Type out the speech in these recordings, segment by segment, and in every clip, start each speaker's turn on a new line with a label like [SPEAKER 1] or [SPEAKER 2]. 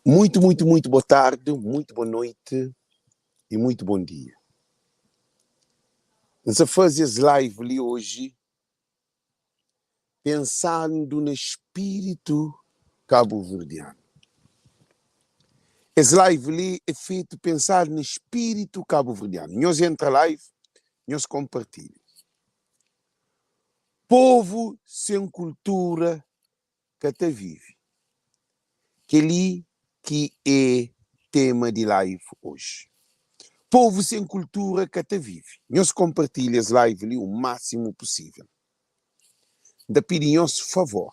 [SPEAKER 1] Muito, muito, muito boa tarde, muito boa noite e muito bom dia. N sa faze es live li oji pensandu na spiritu kabuverdianu. Es live li é fetu pensadu na spiritu kabuverdianu. Nhos entra live, nhos konpartilha. Povu sen kultura ka ta vive. Kel-li ki é tema di live oji. Povu sen kultura ka ta vive. Nhos konpartilha es live li u másimu pusível. N ta pidi nhos favor.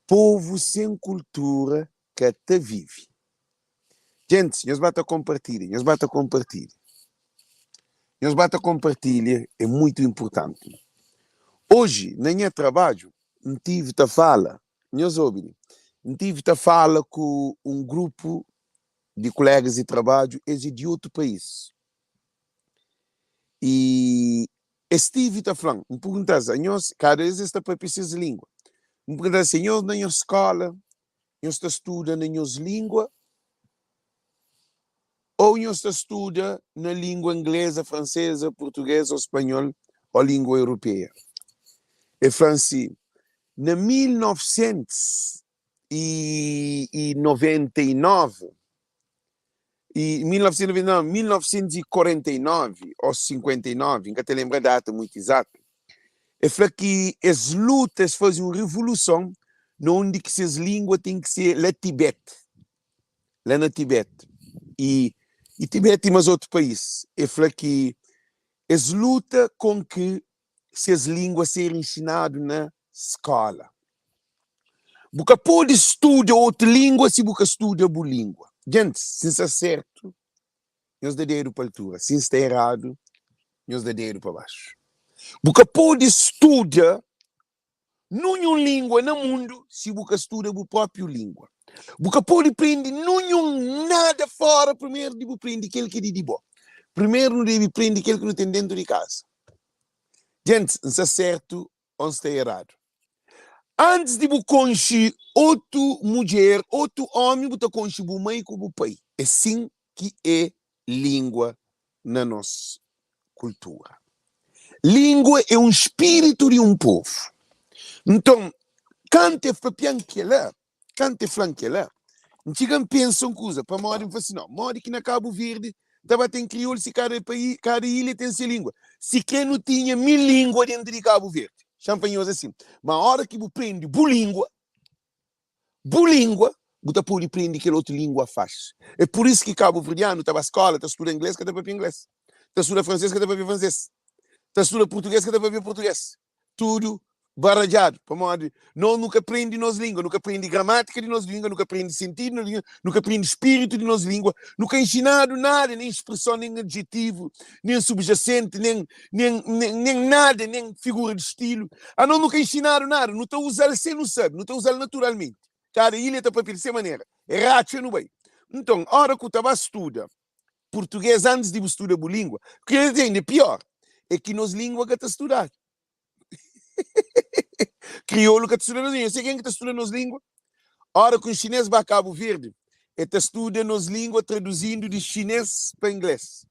[SPEAKER 1] Povu sen kultura ka ta vive. Gentis, nhos ba ta konpartilha, nhos ba ta konpartilha. Nhos ba ta konpartilha, é muitu inpurtanti. Oji, na nha trabadju, N tive ta fala, nhos obi li, N tive ta fala ku un grupu di kulegas di trabadju, es é di otu país. I es tive ta fla-m, N pergunta-s, anhos, kada es es ta papia ses lingua, N pergunta-s si anhos na nhos skola, nhos ta studa na nhos lingua ô nhos ta studa na lingua ingleza, franseza, purtugeza ô spanhol ô lingua europeia? El fla-m si, Na 1999, i 1999, 1949 ô 59, N ka ta lenbra data mutu izatu, el fla ki es luta, es faze un revoluson na undi ki ses lingua ten ki ser la Tibet, la na Tibet i i Tibet i mas otu país. El fla ki es luta kon ki ses lingua ser inxinadu na skola. Bu ka pode studa otu lingua si bu ka studa bu lingua. Gentis, si N sta sertu, nhos da dedu pa altura, si N sta eradu, nhos da dedu pa baxu. Bu ka pode studa nunhun lingua na mundu si bu ka studa bu propriu lingua. Bu ka pode prende nunhun nada fora primeru di bu prende kel ki di di bo. Primeru nu debe prende kel ki nu ten dentu di kaza. Gentis, N sta sertu ô N sta eradu? Antis di bu konxe otu mudjer, otu ómi, bu ta konxe bu mai ku bu pai. É sin ki é língua na nos kultura. Língua é un spiritu di un povu. Nton, kantu e papia-m kel-la, kantu e fla-m kel-la, N txiga N pensa un kuza, pamodi N fla si, no, modi ki na Kabu Verdi ta ba ten kriolu si kada país, kada ilha ten se língua? Sikrê nu tinha mil língua dentu di Kabu Verdi. Xa-m fla nhos asin, ma óra ki bu prende bu língua, bu língua, bu ta pode prende kel otu língua faxi. É pur isu ki kabuverdianu ta ba skóla, ta studa inglês, ka ta papia inglês, ta studa fransês, ka ta papia fransês, ta studa purtugês, ka ta papia purtugês. Tudu baradjadu, pamodi nos nu ka prende nos língua, nu ka prende gramátika di nos língua, nu ka prende sentidu di nos língua, nu ka prende spiritu di nos língua, nu ka inxinadu nada, nen spreson, nen adjetivu, nen subjasenti, nen nen nen nen nada, nen figura di stilu. Anos nu ka inxinadu nada, nu ta uza-l sen nu sabe, nu ta uza-l naturalmenti. Kada ilha ta papia di se manera. É ratxa nu bai. Nton, ora ku ta ba studa purtuges antis di bu studa bu lingua, ki inda pior é ki nos lingua ka ta studadu. Kriolu ka ta studa nos lingua. Nhos sabe ken ki ta studa nos lingua? Ora ku un xinês ba Kabu Verdi, el ta studa nos lingua traduzindu di xinês pa inglês.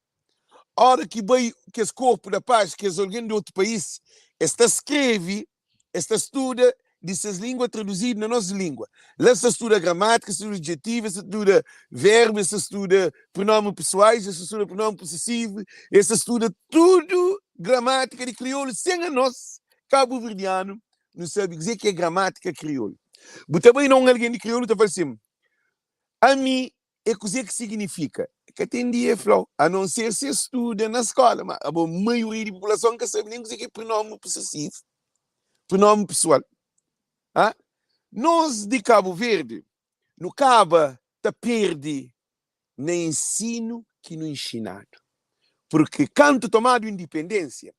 [SPEAKER 1] Ora ki bai kes korpu da paz, kes algen di otu país, es ta skrebe, es ta studa di ses lingua traduzidu na nos lingua. La es ta studa gramátika, es ta studa adjetivu, es ta studa verbu, es ta studa prunomi pesoais, es ta studa prunomi posesivu, es ta studa tudu gramátika di kriolu sen anos, kabuverdianu, nu sabe kuzê ki é gramátika kriolu. Bu ta bai na un algen di kriolu ta fla sin, ami é kuzê ki siginifika? Ka ten dia e fla-u, a non ser si e studa na skóla. Ma abo, maioria di populason ka sabe nen kuzê ki é pronómi posesivu, pronómi pesoal. Ha? Nos di Kabu Verdi, nu kaba ta perde na ensinu ki nu inxinadu. Purki kantu tomadu indipendénsia,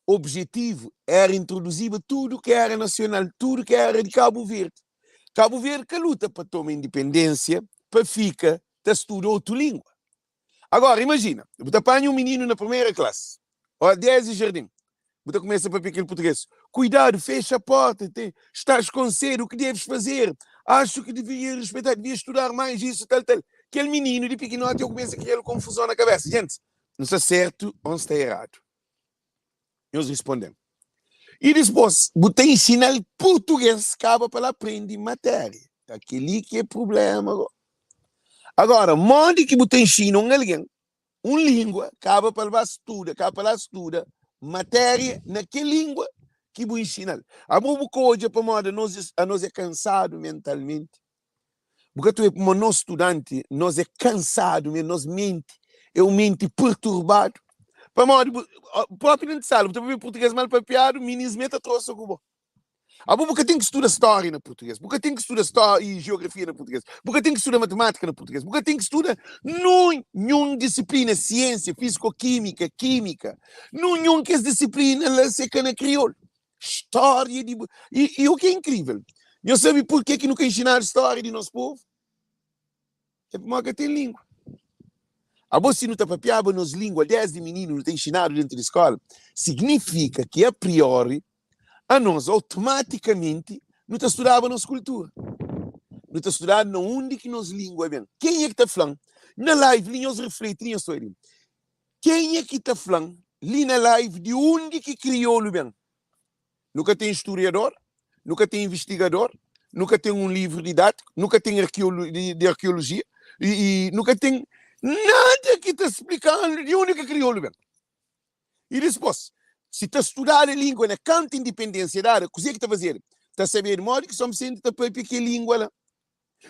[SPEAKER 1] objetivu éra introduziba tudu ki éra nasional, tudu ki éra di Kabu Verdi. Kabu Verdi ka luta pa toma indipendénsia pa fika ta studa otu língua. Agora, imajina, bu ta panha un mininu na primeira klasi, ô désdi jardin. Bu ta kumesa papia kel purtuges, Kuidadu, fecha a porta, te, estás com sede, o que deves fazer? Acho que deveria respeitar, devia estudar mais isso, tal, tal. Kel mininu di pikinoti eu kumesa kria-l konfuzon na kabesa. Gentis, N sta sertu ô N sta eradu? Nhos responde-m. I dispôs, bu ta inxina-l purtuges, kaba pa la prende matéria. Ta kel-li ki é prubléma go. Agora, modi ki bu ta inxina un algen un língua, kaba pa el ba studa, kaba pa la studa matéria na kel língua ki bu inxina-l? Abo bu ka odja pamodi anos, anos é kansadu mentalmenti? Bu ka ta obi pamodi nos studanti, nos é kansadu mesmu, nos menti é un menti perturbadu. Pamodi bu, propi denti sala, bu ta papia purtuges mal papiadu, minis me ta trosa ku bo. Abo bu ka ten ki studa stória na purtuges, bu ka ten ki studa stória i jiografia na purtuges, bu ka ten ki studa matimátika na purtuges, bu ka ten ki studa nunhun disiplina, siênsia, fíziko-kímika, kímika, nunhun kes disiplina la se ka na kriolu. Stória di bu. I, i o ki é inkrível, nhos sabe purke ki nu ka inxinadu stória di nos povu? É pamodi ka ten língua. Abo si nu ta papiaba nos língua desdi mininu, nu ta inxinadu dentu di skóla, signifika ki a priori anos automatikamenti nu ta studaba nos kultura. Nu ta studadu na undi ki nos língua ben. Kenha ki ta fla-m na live li, nhos refleti li, nhos ta obi. Kenha ki ta fla-m li na live di undi ki kriolu ben? Nu ka ten sturiador, nu ka ten invistigador, nu ka ten un livru didátiku, nu ka ten di arkeolojia i nu ka ten nada ki ta splika-nu di undi ki kriolu ben. I dispôs, si ta studadu língua na kantu indipendénsia dadu, kuzê ki ta fazedu? Ta sabedu modi ki Son Visenti ta pâpia kel língua la.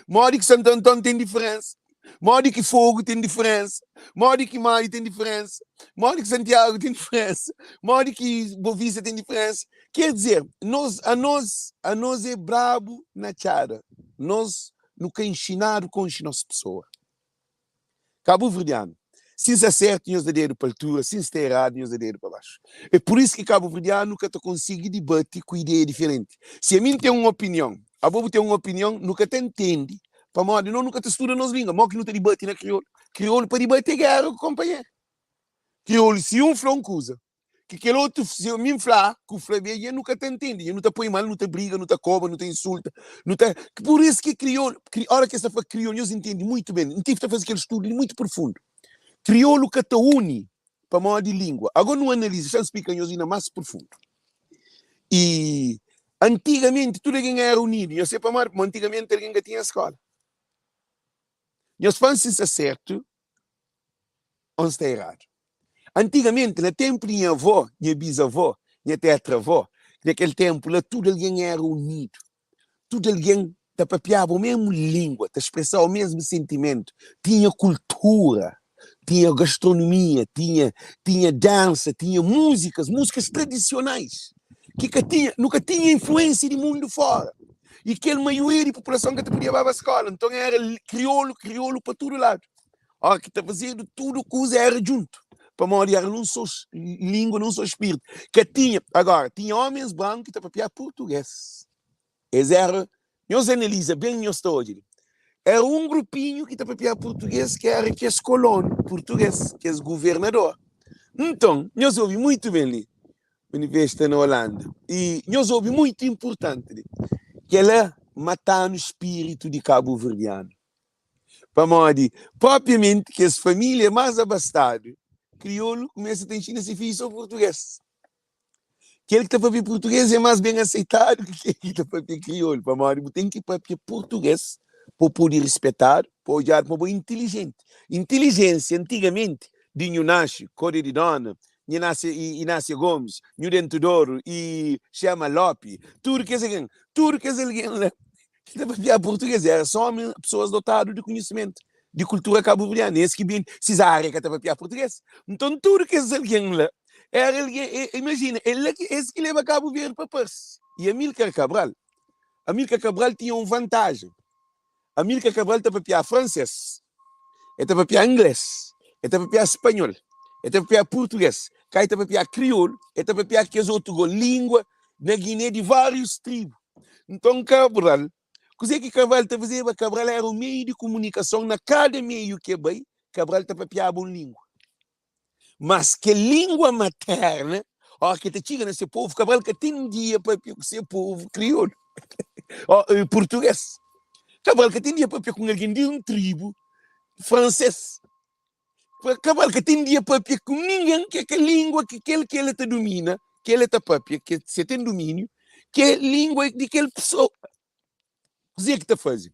[SPEAKER 1] Modi ki Santu Anton ten diferénsa? Modi ki Fogu ten diferénsa? Modi ki Maiu ten diferénsa? Modi ki Santiagu ten diferénsa? Modi ki Bovista ten diferénsa? Ker dizer, nos, anos, anos é brabu na txada. Nos nu ka inxinadu konxe nos pesoa. Kabuverdianu, si N sta sertu nhos da dedu pa altura, si N sta eradu nhos da dedu pa baxu. É pur isu ki kabuverdianu ka ta konsigi dibati ku ideia diferenti. Si ami N ten un opinion, abo bu ten un opinion, nu ka ta ntende pamodi nos nu ka ta studa nos lingua. Mo ki nu ta dibati na kriolu? Kriolu pa dibati é gera ku konpanheru. Kriolu si un fla un kuza, ki kel otu si mi N fla A ku fla B dja nu ka ta ntende, dja nu ta poi mal, nu ta briga, nu ta koba, nu ta insulta, nu ta pur is ki kriolu, ora ki es ta fla kriolu nhos ntende muitu ben, N tive ta faze kel studu li muitu profundu, kriolu ka ta uni pamodi lingua, ago nu analiza, xa N splika nhos inda mas profundu, i antigamenti tudu algen era unidu, nhos se pamodi, pamodi antigamenti algen ka tinha skola, nhos fla-m si N sta sertu ô N sta eradu. Antigamenti, na ténpu di nha avó, nha bizavó, nha tetravó, na kel ténpu la tudu algen éra unidu. Tudu algen ta papiaba omésmu língua, ta spresaba omésmu sentimentu. Tinha kultura, tinha gastronomia, tinha tinha dansa, tinha múzikas, múzikas tradisionais ki ka tinha, nu ka tinha influénsia di mundu fóra. I kel maioria di populason ka ta podia baba skóla, nton éra kriolu, kriolu pa tudu ladu. Óra ki ta fazedu tudu kuza éra djuntu, pamodi éra nun sô língua, nun sô spiritu. Ka tinha, agora, tinha ómis branku ki ta papiaba purtugês. Es éra, nhos analiza ben, nhos ta odja li, éra un grupinhu ki ta papiaba purtugês ki éra kes kolonu purtugês, kes governador. Nton, nhos obi muitu ben li, manifesta na Holanda. I nhos obi muitu inpurtanti li, kel-la mata-nu spiritu di kabuverdianu. Pamodi, propriamenti, kes familia mas abastadu, kriolu kumesa ta inxina se fidju so purtuges. Kel ki ta papia purtuges e mas ben aseitadu ki kel ki ta papia kriolu, pamodi bu ten ki papia purtuges pa bu pode rispetadu, pa odjadu ma bo e intilijenti. Intilijensia, antigamenti, di Nhu Naxi, Kode di Dona, Nha Inásia Gomes, Nhu Dentu Doru i Xema Lopi, tudu kes algen, tudu kes algen la ki ta papiaba purtuges era só omi, pesoas dotadu di kunhisimentu di kultura kabuverdianu. Es ki ben Sizaria ka ta papiaba purtuges. Nton tudu kes algen la era algen, imajina, el la ki es ki leba Kabu Verdi pa parse. I Amilcar Cabral, Amilcar Cabral tinha un vantajen. Amilcar Cabral ta papiaba franses, el ta papiaba ingles, el ta papiaba spanhol, el ta papiaba purtuges, ka el ta papiaba kriolu, el ta papiaba kes otu go lingua na Giné di várius tribu. Nton Kabral, kuzê ki Kabral ta fazeba? Kabral éra un meiu di kumunikason, na kada meiu ki el bai, Kabral ta papiaba un língua. Mas kel língua matérna. Óras ki el ta txiga na se povu, Kabral ka ten dia pâpia ku se povu kriolu ô purtugês. Kabral ka ten dia pâpia ku un algen di un tribu fransês. Kabral ka ten dia pâpia ku ningen ki é ka língua ki kel ki el ta dumina, ki el ta pâpia, ki se ten dumíniu, ki é língua di kel pesoa. Kuzê ki ta faze?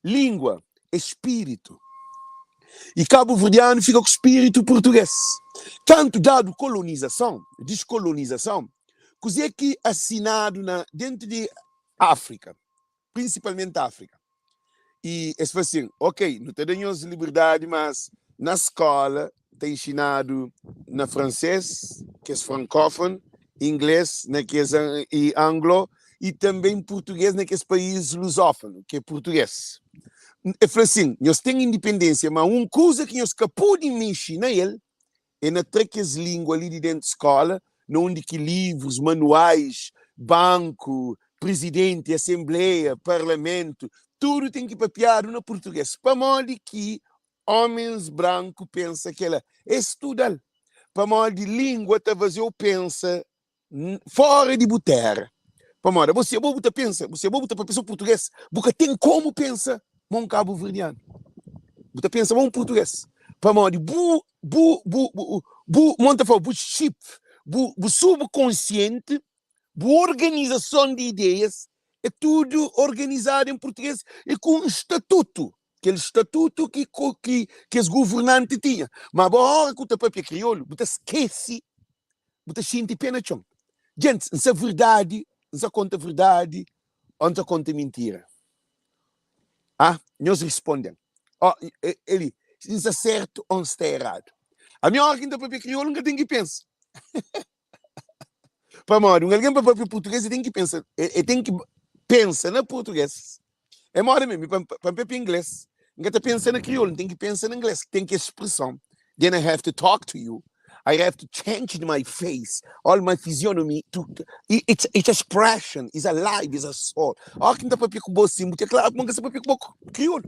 [SPEAKER 1] Língua é spiritu. I kabuverdianu fika ku spiritu purtugês. Kantu dadu kolonizason, diskolonizason, kuzê ki asinadu na dentu di Áfrika, prinsipalmenti Áfrika, i es fla asin, Ok, nu ta da nhos liberdadi, mas na skóla ta inxinadu na fransês, kes frankófonu, inglês na kes i anglo i tanbê purtugês na kes país luzófonu, ki é purtugês. El fla asin, Nhos ten indipendénsia, má un kuza ki nhos ka pode mexe na el é na tra kes língua li di déntu skóla, na undi ki livrus, manuais, banku, prizidenti, asenbleia, parlamentu, tudu ten ki papiadu na purtugês. Pamodi ki Homens branku pensa kela es studa-l pamodi lingua ta fazeu pensa fora di bu tera pamodi abo si abo bu ta pensa si abo bu ta papia so português bu ka ten komu pensa ma un kabuverdianu bu ta pensa ma un português pamodi bu bu bu bu bu ta fla bu chip bu bu subkonsienti Bu organizason di ideias é tudu organizadu en purtugês i ku un statutu, kel statutu ki ki kes guvernanti tinha. Má bo óra ku ta papia kriolu, bu ta skese, bu ta xinti pé na txon. Djentis, N sa verdadi, N sa konta verdadi ô N ta konta mintira? Ah, nhos risponde-m. Ó, Eli, si N sta sértu ô N sta eradu? Ami óra ki N ta papia kriolu, N ka ten ki pensa. Pamodi un algen pa papia purtugês, e ten ki pensa, e ten ki pensa na purtugês. É moda mi, mi pa N papia inglês, N ka ta pensa na kriolu, N ten ki pensa na inglês, ten ki spreson. Then I have to talk to you, I have to change my face, all my physiognomy to, it's, it's expression, it's alive, it's a soul. Óra ki N ta papia ku bo asin, bu ten klaru kuma N ka sta papia ku bo kriolu.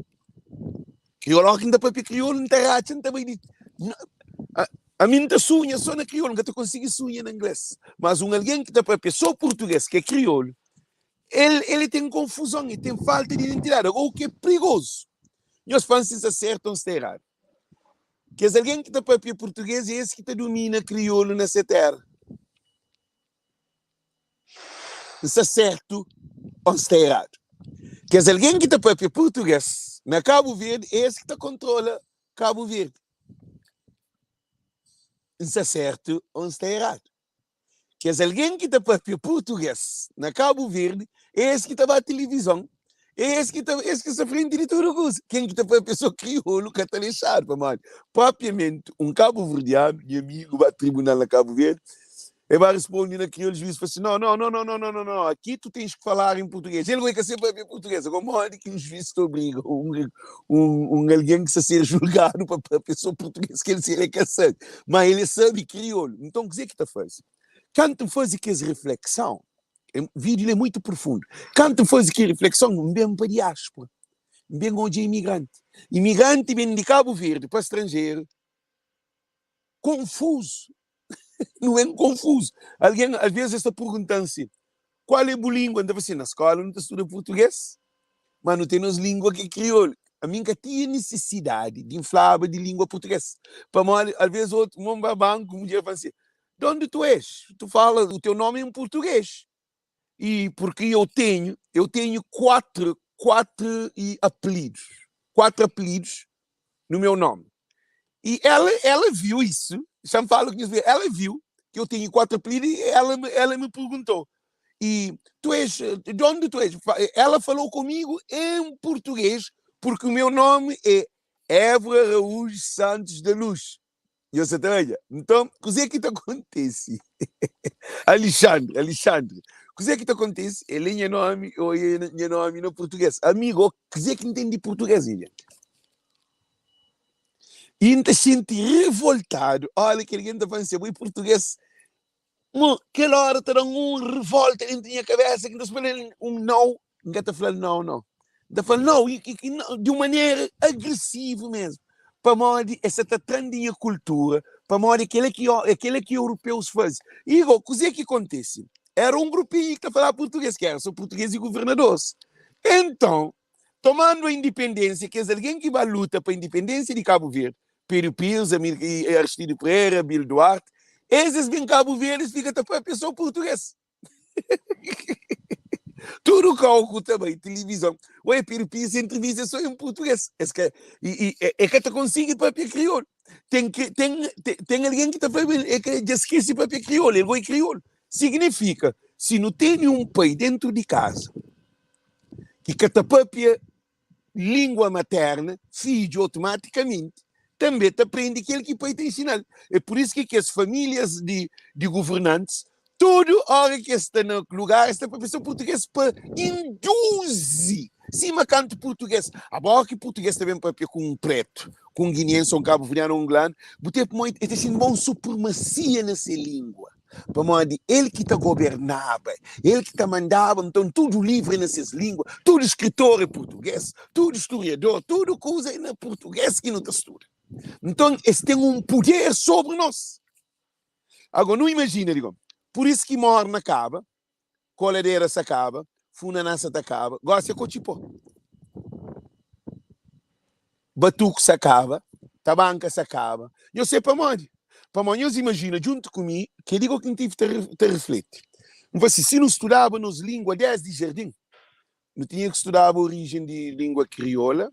[SPEAKER 1] Kriolu, óra ki N ta papia kriolu, N ta ratxa, N ta bai di, Ami N ta sunha so na kriolu, N ka ta konsigi sunha na ingles. Mas un algen ki ta papia so purtuges, ki é kriolu, el el ten konfuzon, el ten falta di identidadi. Agora, u ki é prigozu, nhos fla-m si N sta sertu o N sta eradu, kes algen ki ta papia purtuges é es ki ta dumina kriolu na se tera. N sta sertu o N sta eradu? Kes algen ki ta papia purtuges na Kabu Verdi é es ki ta kontrola Kabu Verdi. N sta sertu ô N sta eradu? Kes algen ki ta pâpia purtugês na Kabu Verdi é es ki ta ba tilivizon, é es ki ta es ki sta frenti di tudu kuza. Ken ki ta pâpia sô kriolu ka ta dexadu, pamodi propriamenti un kabuverdianu, nha amigu, ba tribunal na Kabu Verdi, El ba responde na kriolu, juiz fla si, No, no, no, no, no, no, no, no, aqui tu tens que falar em português. El goi ka sabe papia português. Agora, modi ki un juiz ta obriga un, un, un algen ki sta ser julgadu pa papia só português ki el si el é ka sabe? Ma el é sabe kriolu. Nton, kuzê ki ta faze? Kantu N faze kes reflekson, vídeo li é muitu profundu, kantu N faze ki reflekson, N ben pa diáspora, N ben odja imigranti. Imigranti ben di Kabu Verdi pa stranjeru, konfuzu. Nu é konfuzu. Algen, alvês es ta pergunta-m si, Kual é bu língua? N ta fla si, Na skóla nu ta studa purtugês, má nu ten nos língua ki é kriolu. Ami N ka tinha nisisidadi di N flaba di língua purtugês, pamodi alvês otu, mon ba banku, mudjer fla-m si, De onde tu és? Tu fala o teu nome em português. E porque eu tenho, eu tenho quatro, quatro e apelidos, quatro apelidos no meu nome. E ela, ela viu isso, já me fala que ela viu que eu tenho quatro apelidos e ela, ela me perguntou. E tu és, de onde tu és? Ela falou comigo em português, porque o meu nome é Évora Araújo Santos da Luz. Nhos sa ta odja? Nton, kuzê ki ta kontise? Alixandri, Alixandri, kuzê ki ta kontise? El é nha nómi ô é nha nómi na purtugês? Amigu, ô kuzê ki N ten di purtugês, nha jenti? I N ta xinti revoltadu óra ki algen ta fla-m si abo é purtugês. Mo, kel óra ta da-m un revólta déntu nha kabésa ki N ta spera-l un nau, N ka ta fla-l nau, nau. N ta fla-l nau i di un manera agresivu mésmu, pamodi es sa ta tra-m di nha kultura. Pamodi é kel-la ki é kel-la ki europeus faze. I go, kuzê ki kontise? Éra un grupinhu ki ta falaba purtugês, ki éra sô purtugês i governadores. Enton, tomandu a indipendênsia, kes algen ki ba luta pa indipendênsia di Kabu Verdi, Pedro Pires, Aristides Pereira, Abílio Duarte, es es ben Kabu Verdi es fika ta papia sô purtugês. Tudu kau ku ta bai tilivizon, oi Pedro Pires entrevista é só em português. Es ka e, e, e ka ta konsigi papia kriolu. Ten que ten ten, ten algen ki ta fla el ka dja skese papia kriolu, el goi kriolu. Signifika si nu tene un pai dentru di kaza ki ka ta papia lingua materna, fidju otomatikamenti tanbe ta prende kel ki pai ta inxina-l. É pur isu ki kes famílias di di governantis, tudu óra ki es sta na lugar, es ta papia sô purtugês pa induzi, sima kantu purtugês. Abo ki purtugês ta ben papia ku un pretu, ku un giniensi, ô un kabuverdianu, ô un angolanu, bu ta pamodi el ta xinti ma un supremasia na se lingua. Pamodi el ki ta gobernaba, el ki ta mandaba, nton tudu livru é na ses lingua, tudu skritor é purtugês, tudu storiador, tudu kuza é na purtugês ki nu ta studa. Nton es ten un puder sobri nos. Agora nu imajina, digo, pur isu ki morna kaba, koladera sa kaba, funaná sa ta kaba, gosi é kotxipó. Batuku sa kaba, tabanka sa kaba. Nhos sai pamodi? Pamodi nhos imajina djuntu ku mi, kel-li go ki N tive ta rifleti. N fla si, si nu studaba nos lingua desdi jardin, nu tinha ki studaba orijen di lingua kriola,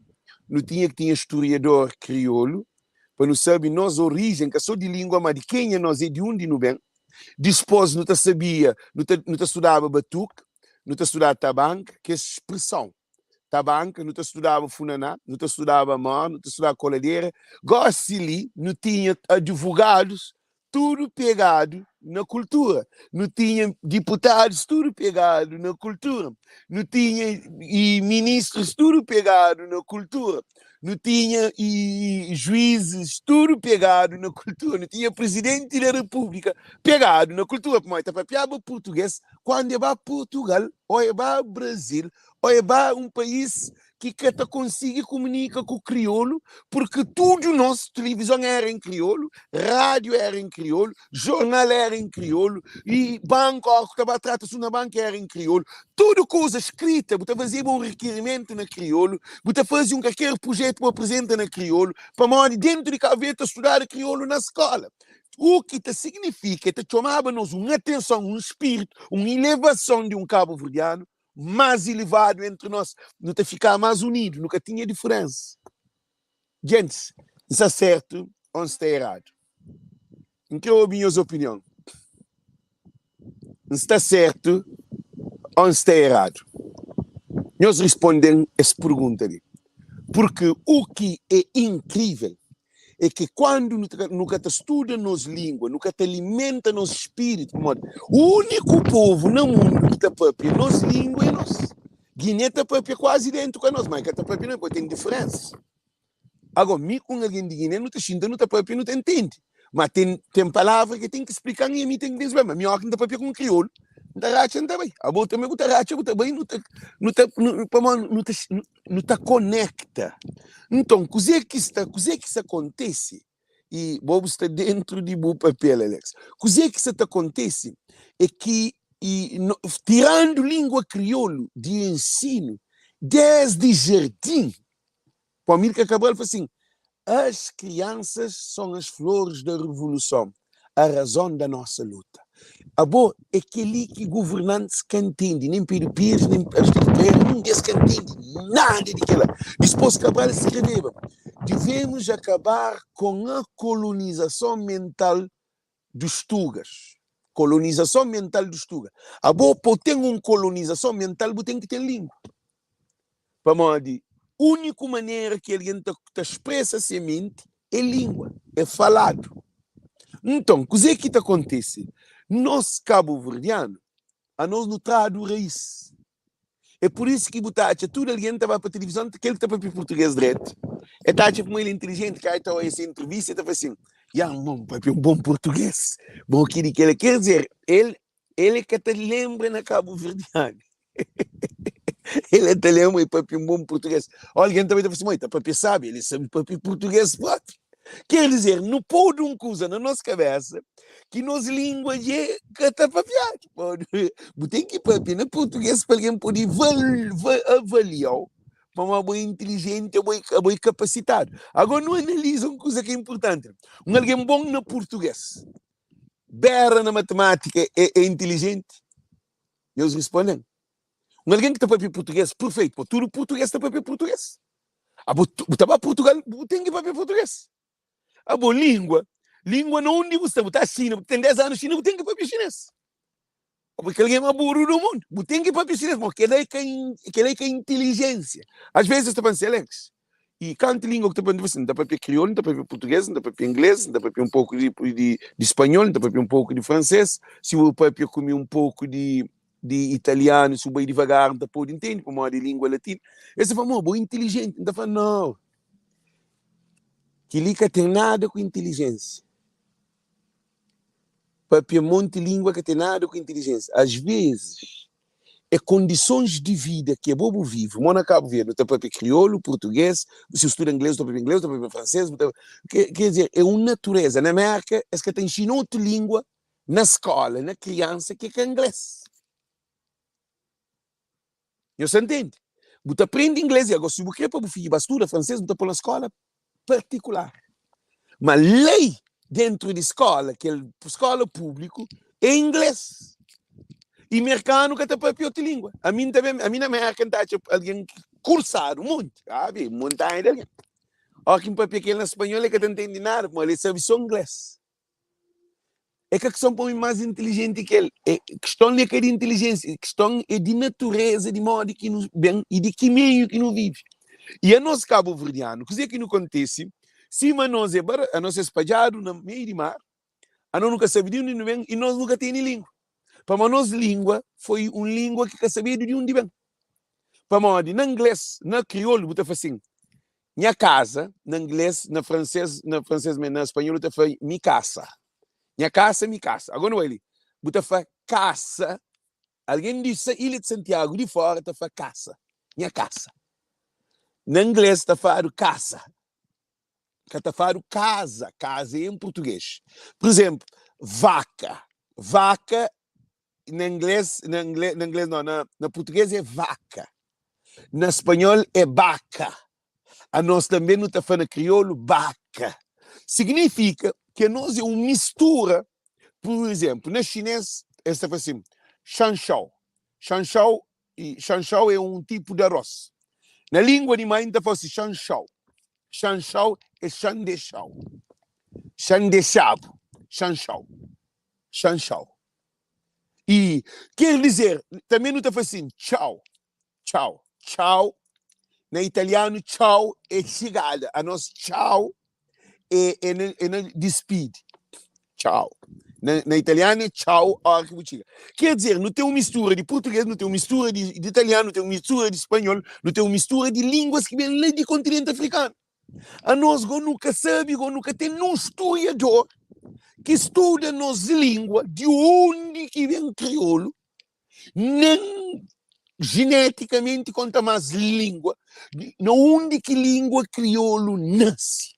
[SPEAKER 1] nu tinha ki tinha storiador kriolu, pa nu sabe nos orijen, ka so di lingua, ma di kenha nos é, di undi nu ben. Dispos nu ta sabia, nu ta nu ta studaba batuku, nu ta studaba tabanka, kes spreson. Tabanka, nu ta studaba funaná, nu ta studaba mó, nu ta studaba koladera. Gósi li, nu tinha advogadus tudu pegadu na kultura, nu tinha diputadus tudu pegadu na kultura, nu tinha i ministrus tudu pegadu na kultura, nu tinha i juízis tudu pegadu na kultura, nu tinha prizidenti da repúblika pegadu na kultura, pamodi ta papiaba purtugês kuandu e ba Purtugal ô e ba Brazil Ô é ba un país ki ka ta konsigi kumunika ku kriolu, purki tudu nos tilivizon éra en kriolu, rádiu éra en kriolu, jornal éra en kriolu, y banku, óra ku ta ba trata asuntu na banku éra en kriolu. Tudu kuza skrita, bu ta fazeba un rikirimentu na kriolu, bu ta faze un kalker prujetu bu aprizenta na kriolu, pamodi dentu di Kabu Verdi ta studadu kriolu na skóla. U ki ta signifika, e ta txomaba nos un atenson, un spiritu, un ilevason di un kabuverdianu más ilevadu entri nos, nu ta fikaba más unidu, nu ka tinha diferénsa. Gentis, N sta sértu ô N sta eradu? N krê obi nhos opinion. N sta sértu ô N sta eradu? Nhos responde-m es pergunta li, purki u-ki é inkrível é ki kuandu nu ta nu ka ta studa nos lingua, nu ka ta alimenta nos spiritu, pamodi uniku povu na mundu ki ta papia nos lingua é nos. Guiné ta papia kuazi dentu ka nos, ma e ka ta papia nos, pabia ten diferensas. Ago, mi ku un algen di Guiné nu ta xinta nu ta papia nu ta ntende, ma ten ten palavra ki ten ki splikan i ami ten ki ben splika, ma mi oki N ta papia ku un kriolu N ta ratxa N ta bai, abo tanbe bu ta ratxa bu ta bai, nu ta nu ta pamodi nu ta Nu ta konekta. Nton, kuzê ki sta, kuzê ki sta kontise? I bo bu sta dentru di bu papel, Alex. Kuzê ki sta ta kontise é ki i no, tirandu lingua kriolu di ensinu desdi jardin, pa Amílcar Cabral fla sin, As crianças são as flores da revolução, a razão da nossa luta. Abo, é kel-li ki governantis ka ntende, nen Pedro Pires, nen Aristides Pereira, nun di es ka ntende nada di kel-la. Dispôs Cabral skrebeba, Devemos acabar com a colonização mental dos tugas. Colonização mental dos tugas. Abo, pa bu ten un colonização mental, bu ten ki ten lingua. Pamodi úniku manera ki algen ta ta spresa se menti é língua, é faladu. Nton, kuzê ki ta kontise? Nos kabuverdianu, anos nu tradu raís. É pur isu ki bu ta atxa tudu algen ta ba pa tilivizon, kel ki ta papia purtugês dretu, el ta atxa kuma el é intilijenti, ka el ta oia se intrivista, el ta fla sin, Ya, N papia un bon purtugês, bon kili, kila. Ker dizer, el El é ka ta lenbra na kabuverdianu. El é ta lenbra e papia un bon purtugês. Ó, algen ta bai ta fla si, Moi, ta papia sabi, el é sabi papia purtugês propi. Ker dizer, nu podu un kuza na nos kabesa ki nos lingua dje ka ta papiadu. Bu ten ki papia na purtuges pa algen pode avalia-u pamodi abo é intilijenti, abo é kapasitadu. Agora nu analiza un kuza ki é inpurtanti. Un algen bon na purtuges, bera na matimátika é intilijenti? Nhos risponde-m. Un algen ki ta papia purtuges perfeitu, pamodi tudu purtuges ta papia purtuges. Abo bu ta ba Purtugal, bu ten ki papia purtuges. Abo lingua, lingua na undi bu sta, bu ta Xina, bu ten 10 anu Xina, bu ten ki papia xines. Abo kel algen ma buru du mundu, bu ten ki papia xines, ma kela é ka kela é ka intelijensia. As vezes es ta pensa, Alex, i kantu lingua ku ta papia? N ta papia kriolu, N ta papia purtuges, N ta papia ingles, N ta papia un poku di di di spanhol, N ta papia un poku di franses, si bu papia ku mi un poku di di italianu, si bu bai divagar N ta pode ntende pamodi é lingua latina. Es ta fla, Mo, bo é intilijenti. N ta fla, Nau, kel-li ka ten nada ku intilijénsia. Pâpia monti lingua ka ten nada ku intilijénsia. Às vezis, é kondisons di vida ki abo bu vive. Mo na Kabu Verdi, nu ta pâpia kriolu, purtugês, si bu studa inglês, bu ta pâpia inglês, bu ta pâpia fransês, bu ta. Ker dizer, é un naturéza. Na Mérka, es ka ta inxina otu lingua na skola na kriansa ki é ka ingles. Nhos ta ntende? Bu ta prende ingles i ago si bu kre pa bu fidju ba studa franses bu ta pol na skola partikular. Ma lei dentru di skola, kel skola publiku é ingles. I merkanu ka ta papia otu lingua. Ami N ta ben, ami na Merka N ta atxa algen kursadu monti, abi montanha di algen. Ora ki N papia ku el na spanhol el ka ta ntende nada pamodi el sabe so ingles. É ka kiston pa un más intilijenti ki el. É, kiston li é ka di intilijénsia, kiston é di naturéza, di modi ki nu ben i di ki meiu ki nu vive. I anos kabuverdianu, kuzê ki nu kontise? Sima anos é bara, anos é spadjadu na meiu di mar, anos nu ka sabe di undi nu ben i nos nu ka tene língua. Pamodi nos língua foi un língua ki ka sabedu di undi ben. Pamodi na inglês, na kriolu bu ta fla sin, Nha kaza, na inglês, na fransês, na fransês mê, na spanhol bu ta fla mi casa. Nha kasa, mi kasa. Agora nu bai li, bu ta fla kasa, algen di ilha di Santiagu di fora ta fla kasa, nha kasa. Na inglês ta fladu kasa, ka ta fladu kaza, kaza é em português. Por exemplo, vaka, vaka na inglês, na inglês, na inglês não, na, na português é vaca, na espanhol é baca. A nós também nu ta fla na crioulo baca. Significa que a nós é um mistura, por exemplo, na chinês eles ta fla assim, shanshao. Shanshao, e shanshao é um tipo de arroz. Na língua di mãe ta fla assim, shanshao. Shanshao é xandexao. Xandexabu, shanshao. Xanxau. I ker dizer, tanbe nu ta fla sin, txau, txau, txau. Na italianu, txau é xigada. Anos, txau é, é na, é na dispidi. Txau. Na, na italianu é txau óra ki bu txiga. Ker dizer, nu ten un mistura di purtugês, nu ten un mistura di, di italianu, nu ten un mistura di spanhol, nu ten un mistura di línguas ki ben la di kontinenti afrikanu. Anos go nu ka sabe go nu ka ten nun storiador ki studa nos lingua di undi ki ben kriolu nen jinetikamenti konta mas lingua na undi ki lingua kriolu nase.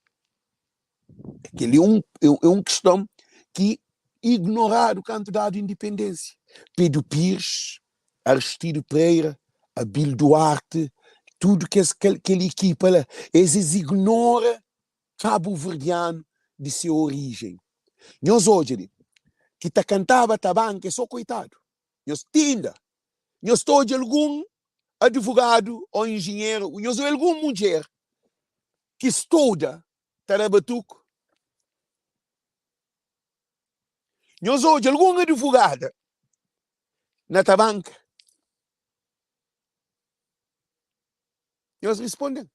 [SPEAKER 1] Kel-li é un é un kiston ki ignoradu kantu dadu indipendensia. Pedro Pires, Aristido Pereira, Abil Duarte, tudu kes kel kel ekipa la, es es ignora kabuverdianu di se orijen. Nhos odja li, ki ta kantaba tabanka é so koitadu. Nhos ti inda nhos ta odja algun advogadu ô injinheru, nhos odja algun mudjer ki studa ta da batuku? Nhos odja algun advogada na tabanka? Nhos responde-m.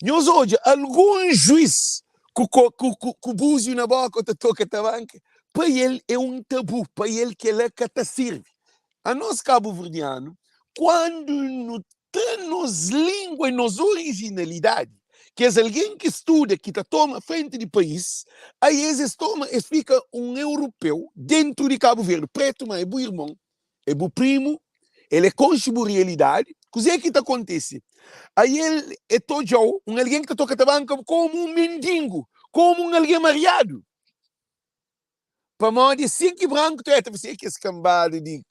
[SPEAKER 1] Nhos odja algun juiz ku ku ku ku búziu na boka ta toka tabanka? Pa el é un tabu, pa el kela ka ta sirbi. Anos kabuverdianu, kuandu nu tra nos lingua i nos orijinalidadi, kes algen ki studa, ki ta toma frenti di país, ai es es toma, es fika un europeu dentru di Kabu Verdi, pretu ma é bu irmon, é bu primu, el é konxe bu realidadi. Kuzê ki ta kontise? Aí el e ta odja-u un algen ki ta toka tabanka komu un mendigu, komu un algen mariadu. Pamodi é sin ki branku ta odja, ta fla si, É kes kanbada di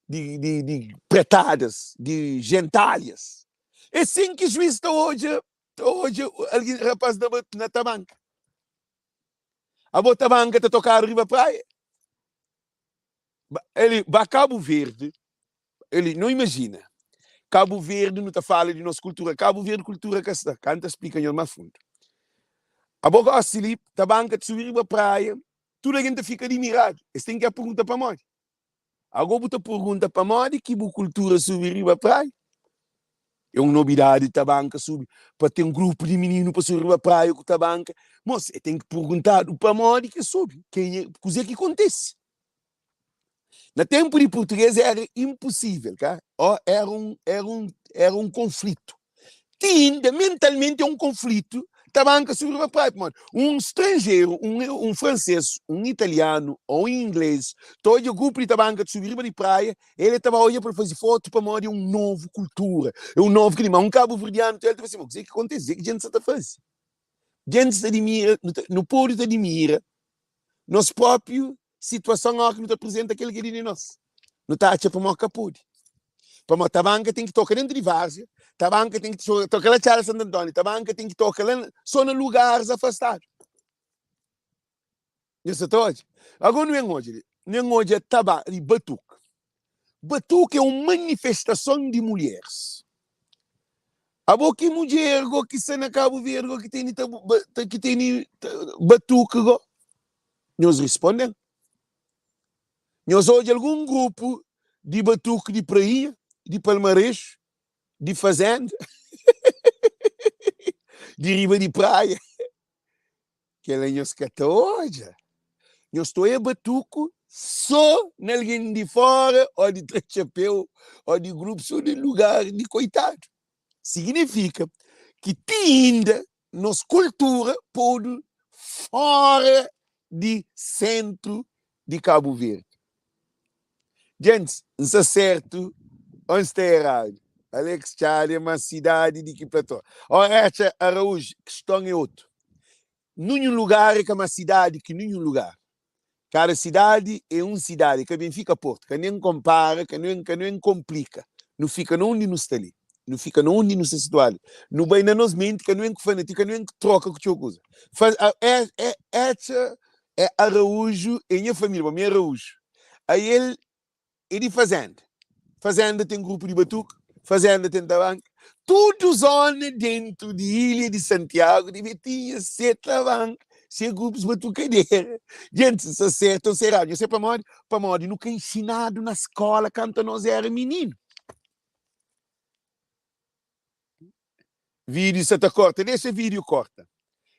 [SPEAKER 1] di di di pretadas, di jentalhas. É sin ki juiz ta odja ta odja algen rapaz na na tabanka. Abo tabanka ta tokadu riba praia? Eli ba Kabu Verdi, eli no imajina Kabu Verdi nu ta fala di nos kultura, Kabu Verdi kultura ka sta, ka N ta splika nhos más fundu. Abo gosi li tabanka ta subi riba praia, tudu algen ta fika dimiradu, es ten ki pergunta pamodi. Ago bu ta pergunta pamodi ki bu kultura subi riba praia? É un nobidadi tabanka subi pa ten grupu di mininu pa subi riba praia ku tabanka. Mos, e ten ki perguntadu pamodi ki es subi, kenha, kuze ki kontise. Na tenpu di purtuges era inpusível, ka? Ó, era un, era un, era un konflitu. Ti inda, mentalmenti é un konflitu tabanka subi riba praia, pamodi un stranjeru, un, un fransês, un italianu ô un inglês ta odja grupu di tabanka ta subi riba di praia, el ta ba odja pa el faze fotu pamodi é un novu kultura, é un novu klima. Un kabuverdianu ta el ta fla si, ma kuzê ki kontise? Kuzê ki djenti sa ta faze? Djentis ta dimira, nu ta, nu pode ta dimira nos própi situason óras ki nu ta aprizenta kel ki é di nos. Nu ta atxa pamodi ka pode. Pamodi tabanka ten ki toka dentu di várzia, tabanka ten ki toka la Txada Santu Antóniu, tabanka ten ki toka la so na lugaris afastadu. Nhos sa ta odja? Agora nu ben odja li. Nu ben odja taba di batuka. Batuka é un manifestason di mulheris. Abo ki mudjer go ki sta na Kabu Verdi go ki tene ta ki tene batuka go? Nhos risponde-m. Nhos odja algun grupu di batuku di Prainha, di Palmarexu, di Fazenda, di riba di Praia? Kel-la nhos ka ta odja. Nhos ta oia batuku so na algen di fora o di tra txapeu o di grupu so di lugar di koitadu. Siginifika ki ti inda nos kultura podu fora di sentru di Kabu Verdi. Djentis, N sta sertu o N sta eradu? Alex Txada é más sidadi di ki Platô. Ó Recha Araújo, kiston é otu. Ninhun lugar é ka más sidadi ki ninhun lugar. Kada sidadi é un sidadi, ka ben fika Portu, ka nen konpara, ka nen ka nen konplika. Nu fika na undi nu sta li, nu fika na undi nu sta situadu. Nu bai na nos menti, ka nen ku fanatismu, ka nen ku troka ku txeu kuza. Fa é é Etcha é Araújo é nha família, bo mi é Araújo. Ael é di fazenda. Fazenda ten grupu di batuka, fazenda ten tabanka. Tudu zona dentu di ilha di Santiagu debe tinha se tabanka, se grupus batukadeira. Djentis sa sertu ou sa eradu. Nhos sabe pamodi? Pamodi nu ka inxinadu na skola kantu anos era mininu. Vídeo sa ta korta, dexa vídeo korta.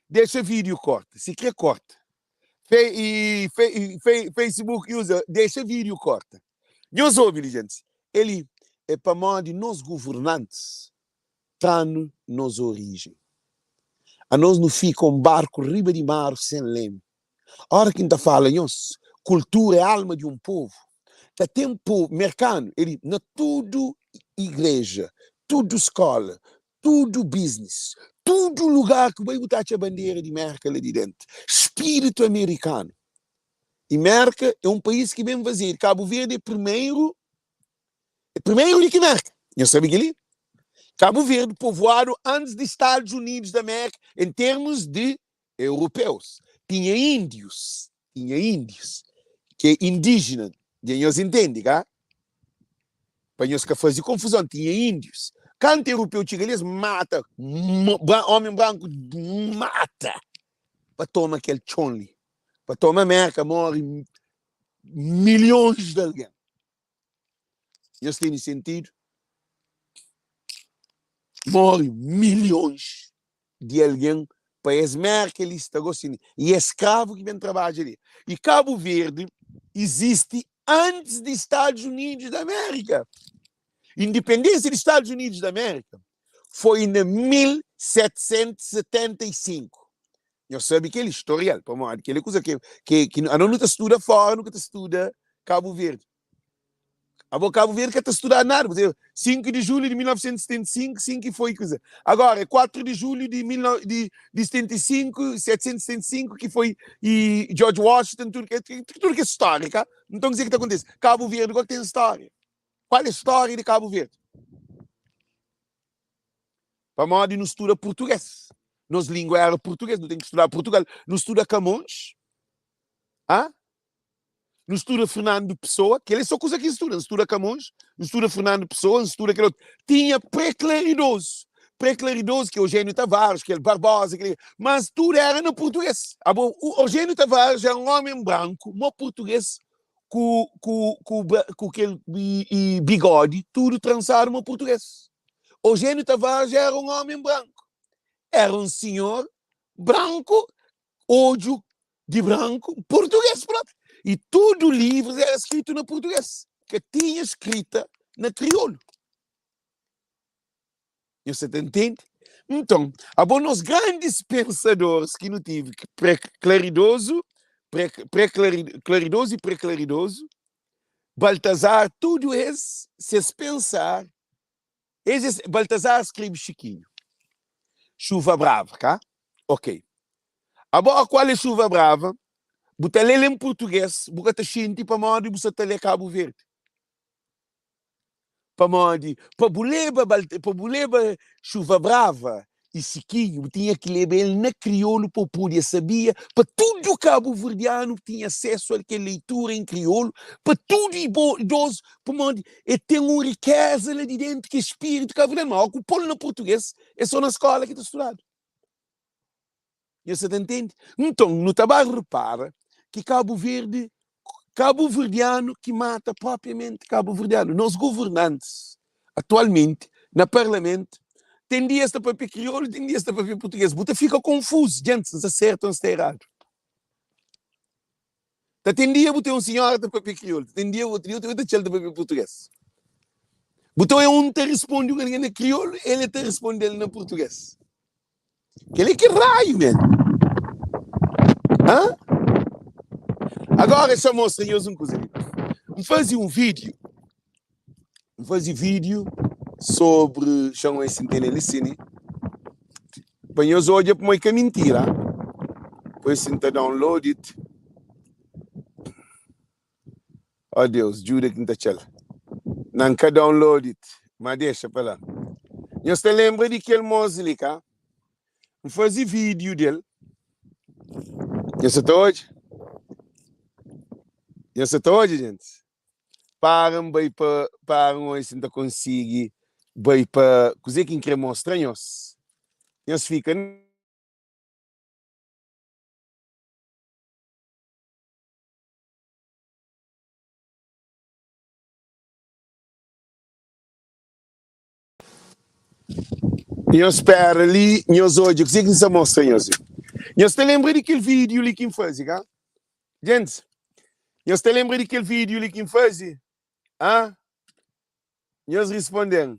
[SPEAKER 1] Dexa vídeo korta, si kre korta. Fe, e, fe, fe, Facebook user, dexa vídeo korta. Nhos obi li, gentis. Eli é pamodi nos governantes tra-nu nos origem. Anos nu fika un barku riba di mar sen leme. Ora ki N ta fala nhos, kultura é alma di un povu. Ka ten povu, merkanu, el na tudu igreja, tudu skola, tudu biznis, tudu lugar ki bu bai bu ta atxa bandera di Merka la di dentu. Spiritu amerikanu. I Merka é un país ki ben fazedu. Kabu Verdi é primeru É primeru di ki Merka. Nhos sabe kel-li? Kabu Verdi povoadu antis di Stadus Unidus di Amérika en termus di europeus. Tinha índius, tinha índius ki é indíjina, dja nhos intende, ka? Pa nhos ka faze konfuzon, tinha índius. Kantu europeu txiga li, es mata, ómi branku mata pa toma kel txon li, pa toma Merka, móre milhons di algen. Nhos tene sentidu? Móre milhons di algen pa es Merka li sta gosi li. I é skravu ki ben trabadja li. I Kabu Verdi izisti antis di Stadus Unidus di Amérika. Indipendénsia di Stadus Unidus di Amérika foi na 1775. Nhos sabe kel istorial, pamodi kel é kuza ki, ki, ki anos nu ta studa fora, nu ka ta studa Kabu Verdi. Abo Cabo Verde ka ta studa nada, bu 5 de julho de 1975, 5 que foi coisa. Agora é 4 de julho de, 19, de, de 75, 775 que foi e George Washington, tudo que tudo que é histórica. Então o que que acontece? Cabo Verde qual tem história? Qual é a história de Cabo Verde? Pamodi nu studa português. Nos língua era português, nu tem que estudar Portugal. Nu studa Camões. Hã? Nu studa Fernando Pessoa, kel é só kuza ki N studa. N studa Camões, N studa Fernando Pessoa, N studa kel otu. Tinha pré-claridoso. Pré-claridoso ki é Eugênio Tavares, kel Barbosa, kel... Mas tudu era na português. Abo, o Eugênio Tavares era um homem branco, mó português, ku, ku, ku, ku kel i, i bigode, tudu transadu mó português. Eugênio Tavares era um homem branco. Era um senhor branco, odju di branku, português propi. E tudu livrus era skritu na português, ka tinha skrita na kriolu. Nhos sa ta ntende? Nton, abo nos grandis pensadoris ki nu tive, pré-klaridozu, pré-klaridozu i pré-klaridozu, Baltazar, tudu es, ses pensar, es es, Baltazar skrebe Xikinhu, Chuva Brava, ka? Ok. Abo a kual é Chuva Brava, bu ta lê-l en purtugês, bu ka ta xinti pamodi bu sa ta lê Kabu Verdi. Pamodi pa bu leba pa bu leba Chuva Brava i Sikinhu, bu tinha ki leba el na kriolu pa bu podia sabia, pa tudu kabuverdianu tinha asesu a kel leitura en kriolu, pa tudu idozu, pamodi el ten un rikeza la di dentu ki é spiritu kabuverdianu. Ma oku pol na purtugês, é so na skola ki ta studadu. Nhos sa ta ntende? Nton, nu ta ba repara ki Kabu Verdi, kabuverdianu ki mata propriamenti kabuverdianu. Nos governantis, atualmenti, na parlamentu, ten dia es ta papia kriolu, ten dia es ta papia purtugês. Bu ta fika konfuzu, djentis, N sta sertu ô N sta eradu? Ta ten dia bu ten un sinhora ta papia kriolu, ta ten dia otu dia bu ta txal ta papia purtugês. Bu ta oia un ta risponde un algen na kriolu, el ta risponde-l na purtugês. Kel-li ki raiu, men? Hã? Agora xa mostra nhos un kuza li. N faze un vídeo, N faze vídeo sobre, xa N oi si N tene li si ni, pa nhos odja pamodi é ka mintira. Pois si N ta download it. Oh Deus, djuda ki N ta txal. Na N ka download it, ma dexa pa la. Nhos ta lenbra di kel mos li, ka? N faze vídiu del. Nhos sa ta odja? Nhos sa ta odja, gentis? Para N bai pa, para N odja si N ta konsigi bai pa kuzê ki N kre mostra nhos. Nhos fika. Nhos spera li, nhos odja kuzê ki N sta mostra nhos li. Nhos ta lenbra di kel vídiu li ki N faze, ka? Gentis, nhos ta lenbra di kel vídiu li ki N faze? Hã? Nhos responde-m.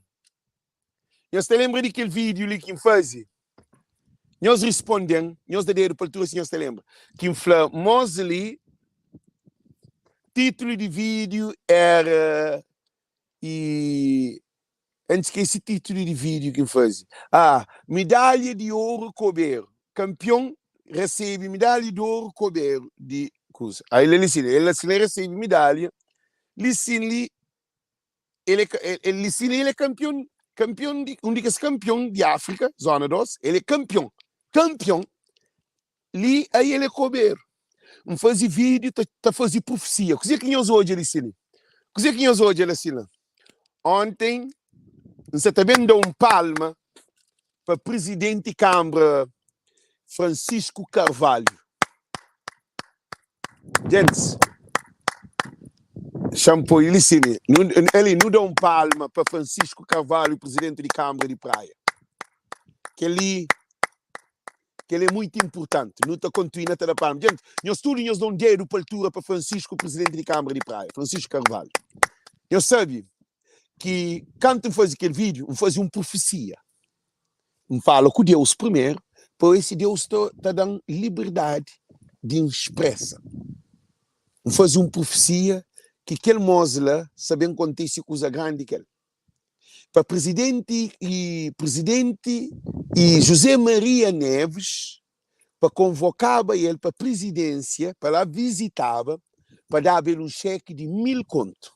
[SPEAKER 1] Nhos ta lenbra di kel vídiu li ki N faze? Nhos responde-m, nhos da dedu pa altura si nhos ta lenbra. Ki N fla, Mos li, titulu di vídiu éra i N skese titulu di vídiu ki N faze. Ah, Medalha di oru koberu. Kanpion resebe medalha di oru koberu di kuza. Aí el li sin, el sin resebe medalha, li sin li el é el li sin el é kanpion, kanpion di un di kes kanpion di Áfrika, zona 2, el é kanpion, kanpion li aí el é koberu. N faze vídiu ta ta faze profesia. Kuzê ki nhos odja li sin li? Kuzê ki nhos odja la sin la? Onten N sa ta ben da un palma pa prizidenti kanbra Francisco Carvalho. Gentis, xa-m poi li si li. Nu, ali, nu da un palma pa Francisco Carvalho, prizidenti di kanbra di Praia. Kel-li, kel-li é muitu inpurtanti. Nu ta kontinua ta da palma. Gentis, nhos tudu nhos da un dedu pa altura pa Francisco, prizidenti di kanbra di Praia, Francisco Carvalho. Nhos sabe ki kantu N faze kel vídiu, N faze un profesia. N fala ku Deus primeru, pa oe si Deus ta ta da-m liberdadi di N spresa. N faze un profesia. ki kel mos la sa ben kontise kuza grandi kel pa prizidenti i prizidenti i José Maria Neves pa konvokaba el pa prizidênsia pa la vizitaba pa daba el un xeki di 1000 kontu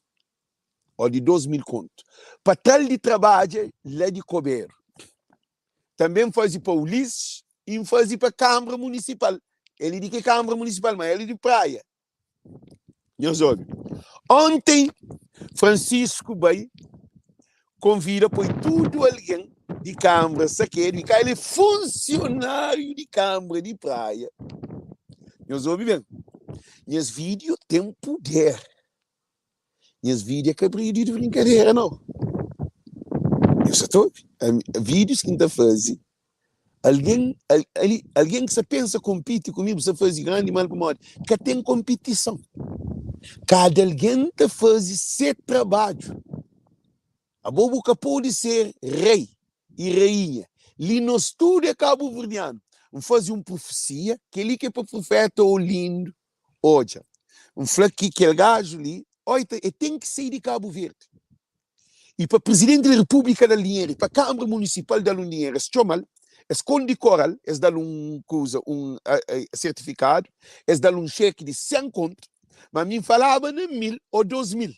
[SPEAKER 1] o di 2000 kontu pa tra-l di trabadja la di Koberu. Tanbe N faze pa Ulisses i N faze pa Kanbra Munisipal. El e di ki Kanbra Munisipal? Ma el e di Praia. Nhos obi. Onten, Francisco bai konvida poi tudu algen di Kanbra sakedu i ka el e funsionariu di Kanbra di Praia. Nhos obi ben. Nhas video ten puder. Nhas vídeo é ka vídeo di brinkadera nau. Nhos sa ta obi? Vídeos ki N ta faze, algen algen ki sa pensa konpiti ku mi, bu sa faze grandi mal pamodi ka ten konpitison. Kada algen ta faze se trabadju. Abo bu ka pode ser rei i rainha. Li nos tudu é kabuverdianu. N faze un profesia, kel-li ki é pa profeta Olindo Odja, N fla ki kel gaju li, oi, ta, e ten ki sai di Kabu Verdi. I pa Prizidenti di Repúblika da-l dinheru, i pa Kanbra Munisipal da-l un dinheru. Es txoma-l, es kondikora-l, es da-l un kuza, un sertifikadu, es da-l un xeki di 100 kontu, ma mi N falaba na 1000 o 2000.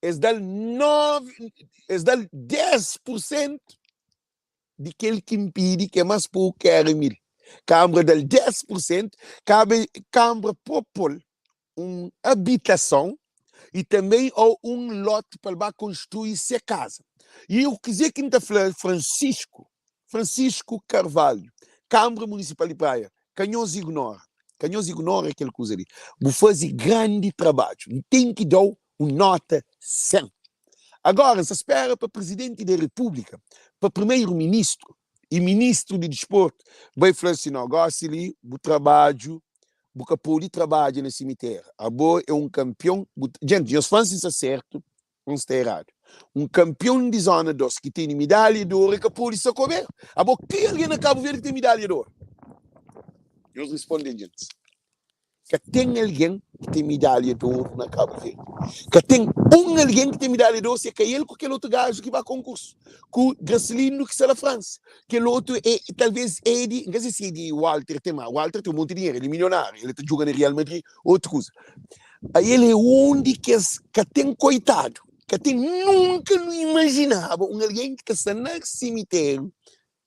[SPEAKER 1] Es da-l 9, es da-l 10 pur sentu di kel ki N pidi, ki é más poku ki éra 1000. Kanbra da-l 10 pur sentu, kanbra propô-l un abitason i tanbê ô un lóti pa el ba konstrui se kaza. I o kuzê ki N ta fla Francisco, Francisco Carvalho, Kanbra Munisipal di Praia, ka nhos ignora, ka nhos ignora kel kuza li. Bu faze grandi trabadju, N ten ki da-u un nota 100. Agora, N sta spera pa Prizidenti di Repúblika, pa Primeru Ministru i Ministru di Disportu bai fla si, no, gosi li bu trabadju, bu ka pode trabadja na simitéru. Abo é un kanpion, bu, djenti, nhos fla-m si N sta sertu o N sta eradu. Un kanpion di Zona 2 ki tene midalha di oru e ka pode sta koberu. Abo, ki algen na Kabu Verdi ki ten midalha di oru? Nhos risponde-m, djentis. Ka ten algen ki ten midalha di oru na Kabu Verdi. Ka ten un algen ki ten midalha di oru si é ka el ku kel otu gaju ki ba konkursu, ku Gracilindo ki sta na Fransa. Kel otu é talvês Edi, N ka se si Edi Walter ten, ma Walter ten un monti dinheru, el é milionáriu, el ta djuga na Real Madrid, otu kuza. Ael é un di kes ka ten koitadu, ka ten nunka nu imajinaba un algen ki ta sta na simitéru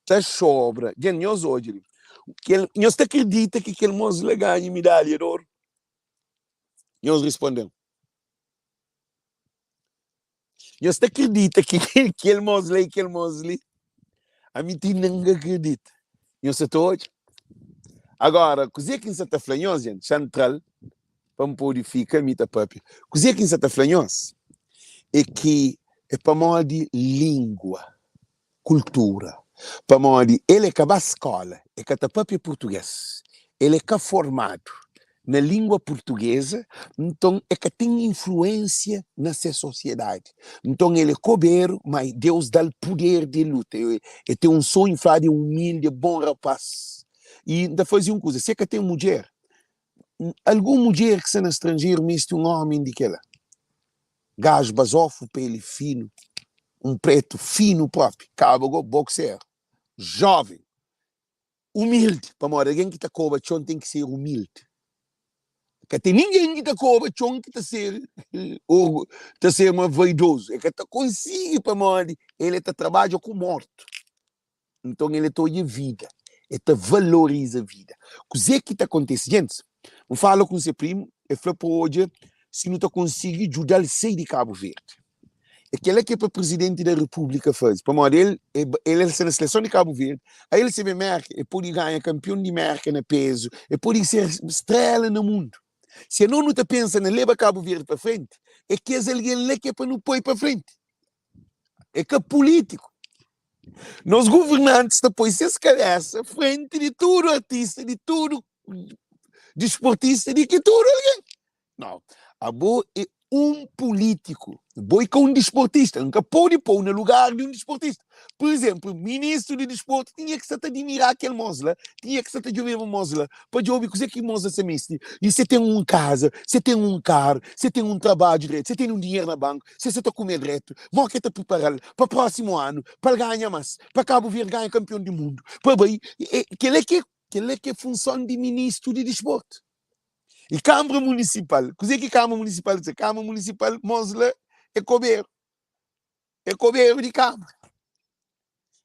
[SPEAKER 1] Ta sobra. Dja nhos odja li. Kel, nhos ta kridita ki kel mos la ganha midalha di oru? Nhos risponde-m. Nhos ta kridita ki kel mos la i kel mos li? Ami ti inda N ka kridita. Nhos sa ta odja? Agora, kuzê ki N sa ta fla nhos, jenti, xa N tra-l pa N pode fika mi ta papia. Kuzê ki N sa ta fla nhos é ki é pamodi língua. kultura pamodi el é ka ba skola, é ka ta papia purtuges, el é ka formadu na lingua purtugeza, nton é ka ten influensia na se sosiedadi. Nton el é koberu, ma Deus da-l puder di luta. El ten un sonhu, fladu é umildi, é bon rapas. I N ta faze un kuza, si é ka ten mudjer, algun mudjer ki sta na stranjeru meste un omi di kela. Gaju bazofu, peli finu, un pretu finu propi, kaba go boxer, joven, umildi, pamodi algen ki ta koba txon ten ki ser umildi. Ka ten ningen ki ta koba txon ki ta ser orgu, ta ser ma vaidozu, el ka ta konsigi pamodi el ta trabadja ku mortu. Nton el ta odja vida, el ta valoriza vida. Kuzê ki ta kontise? Gentis, N fala ku se primu, el fla pa odja si nu ta konsigi djuda-l sai di Kabu Verdi. É kel-la ki é pa Prizidenti da Repúblika faze, pamodi el el sta na seleson di Kabu Verdi, a el sebe Merka, el pode ganha kanpion di Merka na pezu, el pode ser strela na mundu. Si anos nu ta pensa na leba Kabu Verdi pa frenti, é kes algen la ki é pa nu poi pa frenti. É ka pulítiku. Nos governantis ta poi ses kabésa frenti di tudu artista, di tudu disportista, di ki tudu algen. Nau, abo é. Un pulítiku, bo é ka un disportista, N ka pode pô-u na lugar di un disportista. Pur izénplu, ministru di disportu tinha ki sta ta dimirá kel môs la, tinha ki sta ta djobeba môs la, pa djobe kuzê ki môs la sta meste, i se ten un kaza, se ten un karu, se ten un trabadju dretu, se ten un dinheru na banku, se sta ta kume dretu, mó ki el ta pripara-l pa prósimu anu, pa el ganha más, pa Kabu Verdi ganha kanpion di mundu, pa bai. Kel-la ki é, kel-la ki é funson di ministru di disportu. E Kanbra Munisipal, kuzê ki Kanbra Munisipal ta fla? Kanbra Munisipal, mos la é koberu, é koberu di kanbra,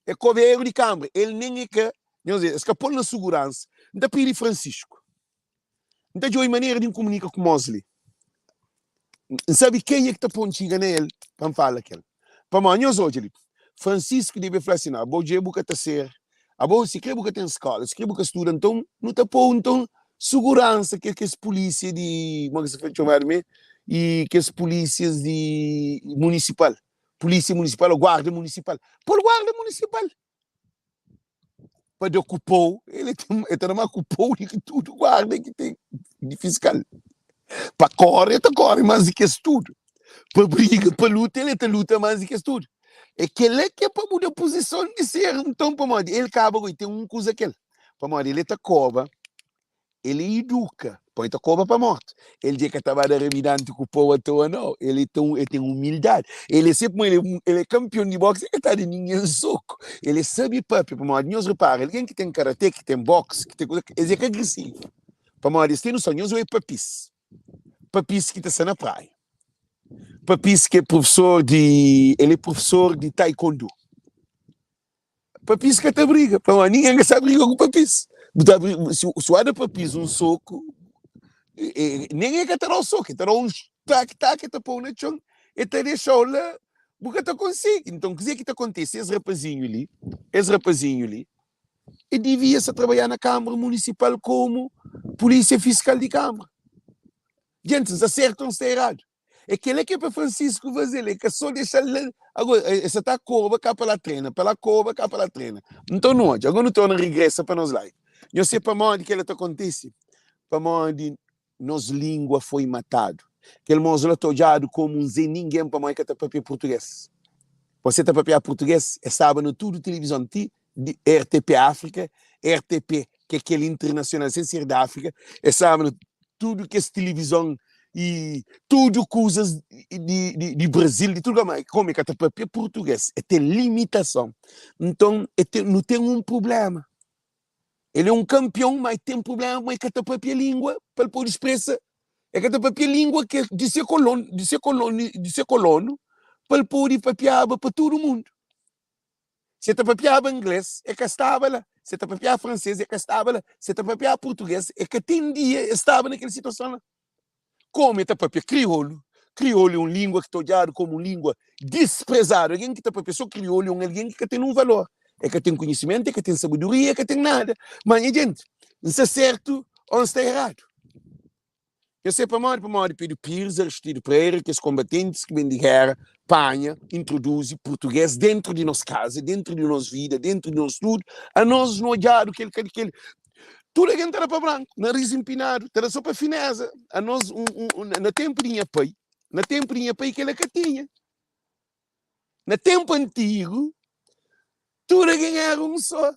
[SPEAKER 1] é koberu di kanbra, el nen é ka, nhos vê, es ka pô-l na suguransa. N ta pidi Francisco, N ta djobe manera di N kumunika ku mos li, N sabe kenha ki ta pô-m txiga na el pa N fala ku el. Pamodi, nhos odja li, Francisco debe fla si, Abo dja bu ka ta ser, abo sikrê bu ka ten skóla, sikrê bu ka studa, nton nu ta pô-u nton suguransa ke kes pulísia di, modi ki se txomadu mê? I kes pulísias di munisipal, pulísia munisipal ô guarda munisipal. Pô-l guarda munisipal pa da ku pô, el ta da más ku pô di ki tudu guarda ki ten di fiskal. Pa kóre, el ta kóre más di ki es tudu. Pa briga, pa luta, el ta luta más di ki es tudu. É kel-la ki é pa bu da puzison di ser nton, pamodi el kaba ku el ten un kuza kel, pamodi el ta koba, el é iduka, poi ta koba pa morti. El dja ka ta ba da rabidanti ku pau atoa nau, el é ten, el ten umildadi, el é sempre el é, el é kanpion di boxe, el ka ta da ningen soku, el é sabe papia, pamodi nhos repara, algen ki ten karate, ki ten boxe, ki ten kuza, es é ka agresivu, pamodi es ten noson, nhos obi papis, papis ki ta sta na praia, papis ki é profesor di, el é profesor di taekwondo. Papis ka ta briga, pamodi ningen ka sa briga ku papis. Bu ta bri, si, si bu da papis un soku, e, e, nen e ka ta da-u soku, e ta da-u un tak tak, e ta pô-u na txon, e ta dexa-u la, bu ka ta konsigi. Nton, kuzê ki ta kontise? Es rapazinhu li, es rapazinhu li, e divia sta trabadja na Kanbra Munisipal komu Pulísia Fiskal di Kanbra. Djenti, N sta sertu o N sta eradu? É kel-la ki é pa Francisco faze-l, é ka sô dexa-l la. Agora, el sa ta koba ka pa la trena, pa la koba ka pa la trena. Nton nu odja, agora nu torna regresa pa nos live. Nhos se pamodi kel-la ta kontise? Pamodi nos lingua foi matadu. Kel mos la ta odjadu komu un zé ningen pamodi el ka ta papia purtugês. Você ta papia purtugês, el staba na tudu tilivizon, ti di RTP África, RTP ki é kel internacional sem ser di África, el staba na tudu kes tilivizon e tudu kuzas di, di, di Brasil, di tudu lugar, komu el ka ta papia purtugês, el ten limitason. Nton, el ten, nu ten un prublema. El é un kanpion, ma el ten prublema, ma el ka ta papia lingua pa el pode spresa, el ka ta papia lingua ke di se kolon, di se kolon, di se kolonu, pa el pode papiaba pa tudu mundu. Si el ta papiaba inglês, el ka staba la. Si el ta papiaba fransês, el ka staba la. Si el ta papiaba purtugês, el ka tendia, el staba na kel situason la. Komu el ta papia kriolu, kriolu é un lingua ki ta odjadu komu un lingua disprezadu. Algen ki ta papia so kriolu é un algen ki ka ten un valor, el ka ten konhisimentu, el ka ten sabedoria, el ka ten nada. Má nha jenti, N sta sertu ô N sta eradu? Nhos sabe pamodi? Pamodi Pedro Pires, Aristides Pereira, kes konbatentis ki ben di géra, panha, introduzi purtugês déntu di nos kaza, déntu di nos vida, déntu di nos tudu. Anos nu odjadu kel, kel, kel. Tudu algen ta da pa branku, nariz inpinadu, ta da so pa fineza. Anos, un, un, un, na ténpu di nha pai, na ténpu di nha pai kel-la ka tinha. Na ténpu antigu, tudu algen éra un sô.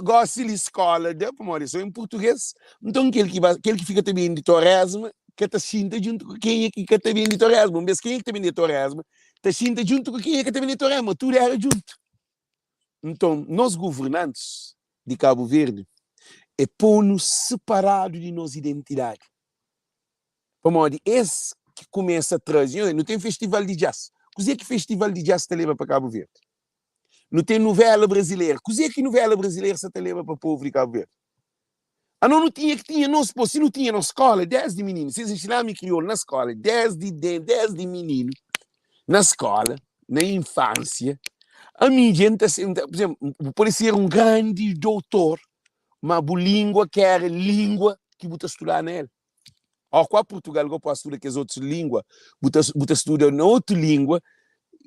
[SPEAKER 1] Gósi li skóla da, pamodi é sô en purtugês, nton kel ki ba, kel ki fika ta bende torésma ka ta xinta djuntu ku kenha ki ka ta bende torésma. Un bês kenha ki ta bende torésma ta xinta djuntu ku kenha ki ka ta bende torésma, tudu éra djuntu. Nton, nos governantis di Kabu Verdi é pô-nu siparadu di nos identidadi. Pamodi es ki kumesa traze, nho, nu ten festival di jazz. Kuzê ki festival di jazz ta leba pa Kabu Verdi? Nu ten nuvela brazilera. Kuzê ki nuvela brazilera sa ta leba pa povu di Kabu Verdi? Anos nu tinha ki tinha nos, po, si nu tinha nos skola desdi mininu, si es inxinaba-mi kriolu na skola desdi desdi mininu, na skola, na infansia, ami dja N ta, pur izenplu, bu pode ser un grandi doutor, ma bu lingua ki era lingua ki bu ta studa na el. Ó kua Purtugal go pode studa kes otus lingua, bu ta bu ta studa na otu lingua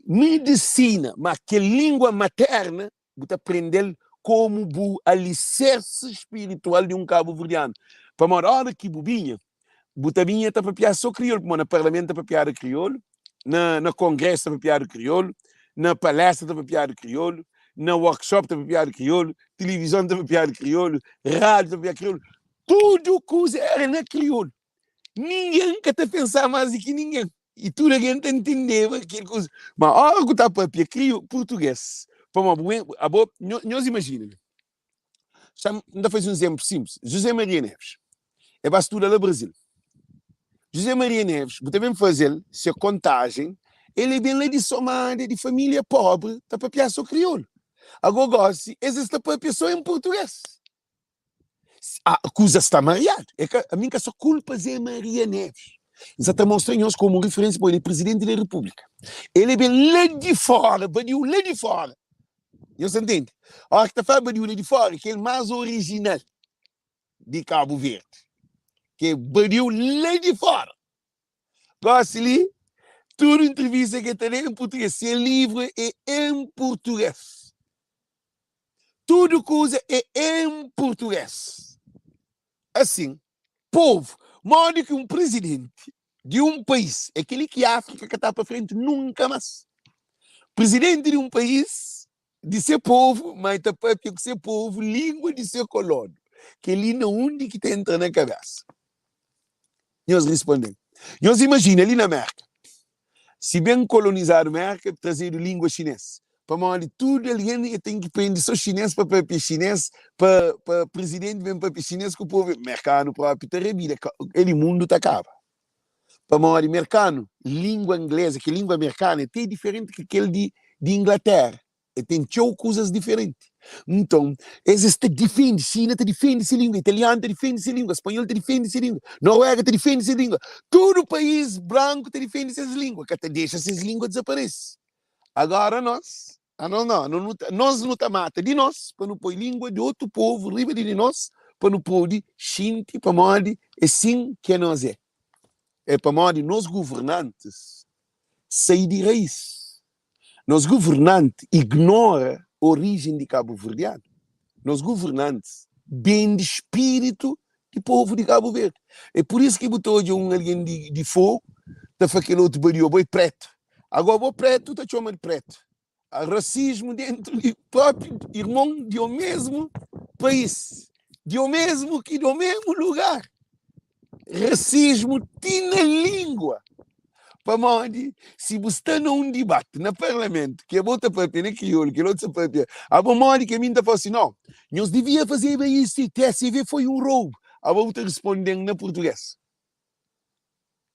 [SPEAKER 1] medisina, ma kel lingua materna bu ta prende-l komu bu aliserse spiritual di un kabuverdianu. Pamodi ora ki bu binha. Bu ta binha ta papiá só kriolu, pamodi na parlamentu ta papiadu kriolu, na na kongrésu ta papiadu kriolu, na palestra ta papiadu kriolu, na workshop ta papiadu kriolu, tilivizon ta papiadu kriolu, rádiu ta papiadu kriolu, tudu kuza éra na kriolu. Ningen ka ta pensá más di ki ningen i tudu algen ta ntendeba kel kuza. Má óra ku ta papia krio purtugês, pamodi bu ben abo nhos imajina li, N ta faze un izénplu sinplis, José Maria Neves, el ba studa la Brazil. José Maria Neves, bu ta ben faze-l se kontajen, el é ben la di Somada, di família póbri, ta papiá sô kriolu. Agó gósi, es es ta papia sô en purtugês. Ah, kuza sta mariadu. É ka, ami N ka sta kulpa Zé Maria Neves. N sa ta mostra nhos komu referênsia pamodi el é prizidenti di Repúblika. El é ben la di fóra, badiu la di fóra. Nhos ta ntende? Óras ki ta fla badiu la di fóra, é kel más orijinal di Kabu Verdi, ki é badiu la di fóra. Gósi li, tudu intrivista ki el ta da é en purtugês, se livru é en purtugês, tudu kuza é en purtugês. Asin, povu, modi ki un prizidenti di un país, é kel-li ki Áfrika ka ta pa frenti nunka más, prizidenti di un país, di se povu, ma el ta pâpia ku se povu língua di se kolonu. Kel-li na undi ki ta entra na kabésa? Nhos risponde-m. Nhos imajina li na Mérka, si ben kolonizadu Mérka, trazedu língua xinês, pamodi tudu algen e ten ki prende sô xinês pa pâpia xinês, pa pa prizidenti ben pâpia xinês ku povu merkanu própi ta rabida, el i mundu ta kaba. Pamodi merkanu, língua inglês, kel língua merkanu é te diferenti ki kel di di Inglatéra. El ten txeu kuzas diferenti. Nton, es es ta difende, Xina ta difende se língua, italianu ta difende se língua, spanhol ta difende se língua, Noruega ta difende se língua, tudu país branku ta difende ses língua, ka ta dexa ses língua dizaparese. Agora nos, anos no, no, nos nu ta mata di nos pa nu poi língua di otu povu riba di di nos pa nu pode xinti pamodi é sin ki anos é. É pamodi nos governantis sai di rais. Nos governanti ignora orijen di kabuverdianu. Nos governantis bende spiritu di povu di Kabu Verdi. É pur isu ki bu ta odja un algen di di Fogu ta fla kel otu badiu, abo é pretu. Ago abo pretu ta txoma di pretu. Rasismu dentru di propi irmon di omesmu país, di omesmu ki di omesmu lugar. Rasismu ti na lingua. Pamodi si bu sta na un dibati na parlamentu ki abo ta papia na kriolu, kel otu ta papia, abo modi ki ami N ta fla si, no, nhos divia fazeba istu, TSV foi un roubu, abo bu ta risponde-m na purtuges.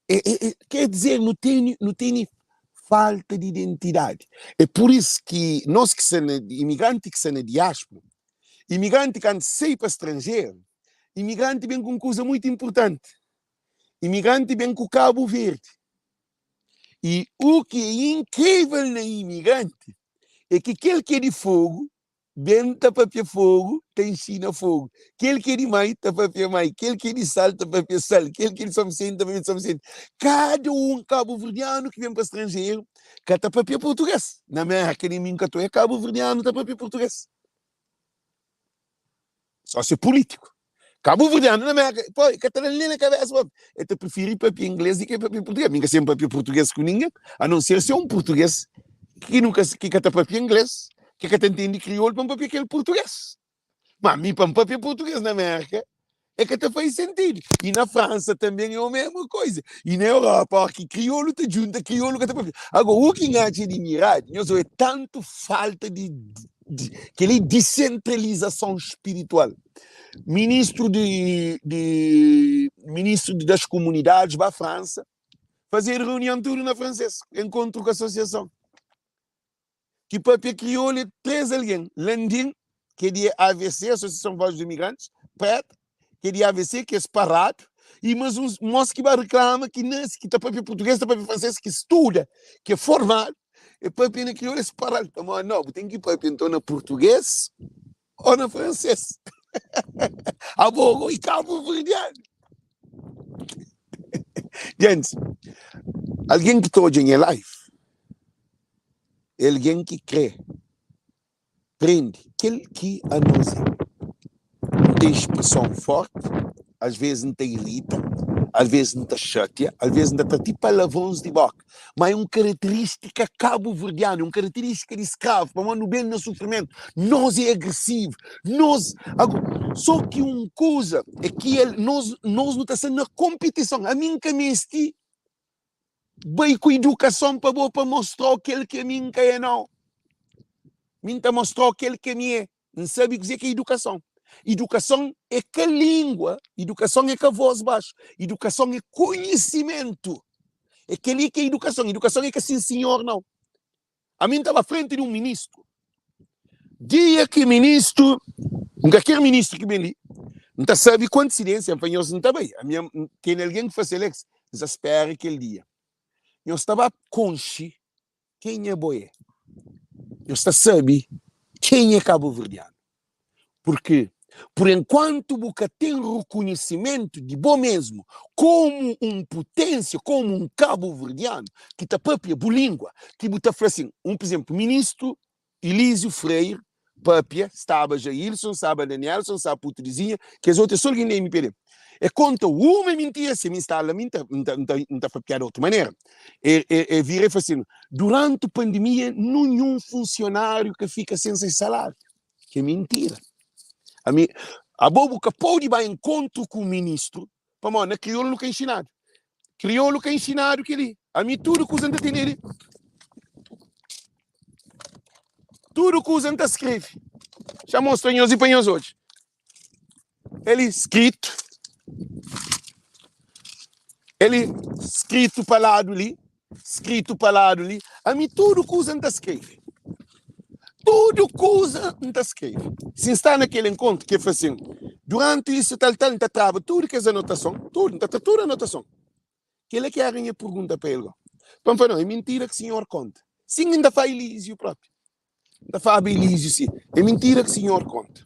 [SPEAKER 1] É, é, é, quer dizer, nu tene, nu tene falta di identidadi. É pur isu ki nos ki sta na, imigranti ki sta na diáspora, imigranti kantu sai pa stranjeru, imigranti ben ku un kuza muitu inpurtanti, imigranti ben ku Kabu Verdi. I u ki é inkrivel na imigranti é ki kel ki é di Fogu Ben ta papia fogu, ta inxina fogu. Kel ki é di mai, ta papia mai. Kel ki é di sal, ta papia sal. Kel ki é di São Vicente, ta papia di São Vicente. Kada un kabuverdianu ki ben pa stranjeru ka ta papia purtugês. Na Mérka, nen mi N ka ta oia kabuverdianu ta papia purtugês. Só si é pulítiku. Kabuverdianu na Mérka, pô, e ka ta da-l nen na kabésa propi. El ta prifiri papia inglês di ki papia purtugês. Mi N ka sen papia purtugês ku ningen, a non ser si é un purtugês ki nu ka, ki ka ta papia inglês, ki ka ta ntende kriolu pa N papia ku el purtugês. Má mi pa N papia purtugês na Mérka, e ka ta faze sentidu. I na Fransa tanben é omesmu koiza. I na Europa, óki ki kriolu ta djunta, kriolu ka ta papia. Agora, u ki N atxa dimiradu, nhos obi, é tantu falta di, di, kel-li é disentralizason spiritual. Ministru di, di, ministru das komunidadis ba Fransa, fazedu reunion tudu na fransês, enkontru ku asosiason. Ki papia kriolu é 3 algen, Landim, ki é di AVC, Asosiason Voz dos Imigrantes, Preta, ki é di AVC, ki é sparadu, i mas uns mos ki ba reklama ki nase, ki ta papia purtugês, ta papia fransês, ki studa, ki é formadu, e papia na kriolu, es para-l. Pamodi no, bu ten ki papia nton na purtugês ô na fransês. Abo go i kabuverdianu. Gentis, algen ki ta odja nha live, é algen ki krê prende kel ki anos é. N ten spreson fórti, asvês N ta irita, Alvês N ta xatia, alvês N ta tra ti palavrons di bóka, má é un karaterístika kabuverdianu, é un karaterístika di skravu, pamodi nu ben na sufrimentu, nos é agresivu, nos. Sô ki un kuza é ki el, nos, nos nu ta sta na konpitison. Ami N ka meste bai ku idukason pa bo pa mostra-u kel ki ami N ka é, nau. Mi N ta mostra-u kel ki ami é. N sabe kuzê ki é idukason. Idukason é ka língua, idukason é ka vós baxu, idukason é konhisimentu. É kel-li ki é idukason. Idukason é ka sin sinhor, nau. Ami N ta ba frenti di un ministru. Dia ki ministru, N ka ker ministru ki ben li, N ta sabe ku antisidênsia, N fla nhos N ta bai. Ami N tene algen ki fase Alex, N sa spera kel dia. Nhos ta ba konxe Kenha bo é? Nhos ta sabe kenha é kabuverdianu. Purki, pur enkuantu bu ka ten rukunhisimentu di bo mesmu komu un putensia, komu un kabuverdianu ki ta papia bu lingua, ki bu ta fla sin, un pur izenplu, ministru Elísio Freire papia, staba Jailson, staba Danielson, staba Putu di Zinha, kes otu é so algen di mpd. E konta uma mintira, si mi sta la mi N ta papia di otu manera. E, e, e vira e fla sin, duranti pandemia ninhun funsionáriu ka fika sen se saláriu, ki é mintira. Ami, abo bu ka pode ba enkontru ku ministru, pamodi na kriolu nu ka inxinadu. Kriolu ka inxinadu kel-li. Ami tudu kuza N ta tene li. Tudu kuza N ta skrebe. Xa mostra nhos i pa nhos odja. É li skritu. É li skritu pa ladu li. Skritu pa ladu li. Ami tudu kuza N ta skrebe. Tudu kuza N ta skrebe. Si N sta na kel enkontru ki el fla sin, duranti isu tal tal, N ta traba tudu kes anotason, tudu, N ta tra tudu anotason. Kel-la ki éra nha pergunta pa el go. Pa N fla, Nau, é mintira ki sinhor konta. Sin, N ta fla Elíziu própi. N ta flaba Elíziu si, É mintira ki sinhor konta.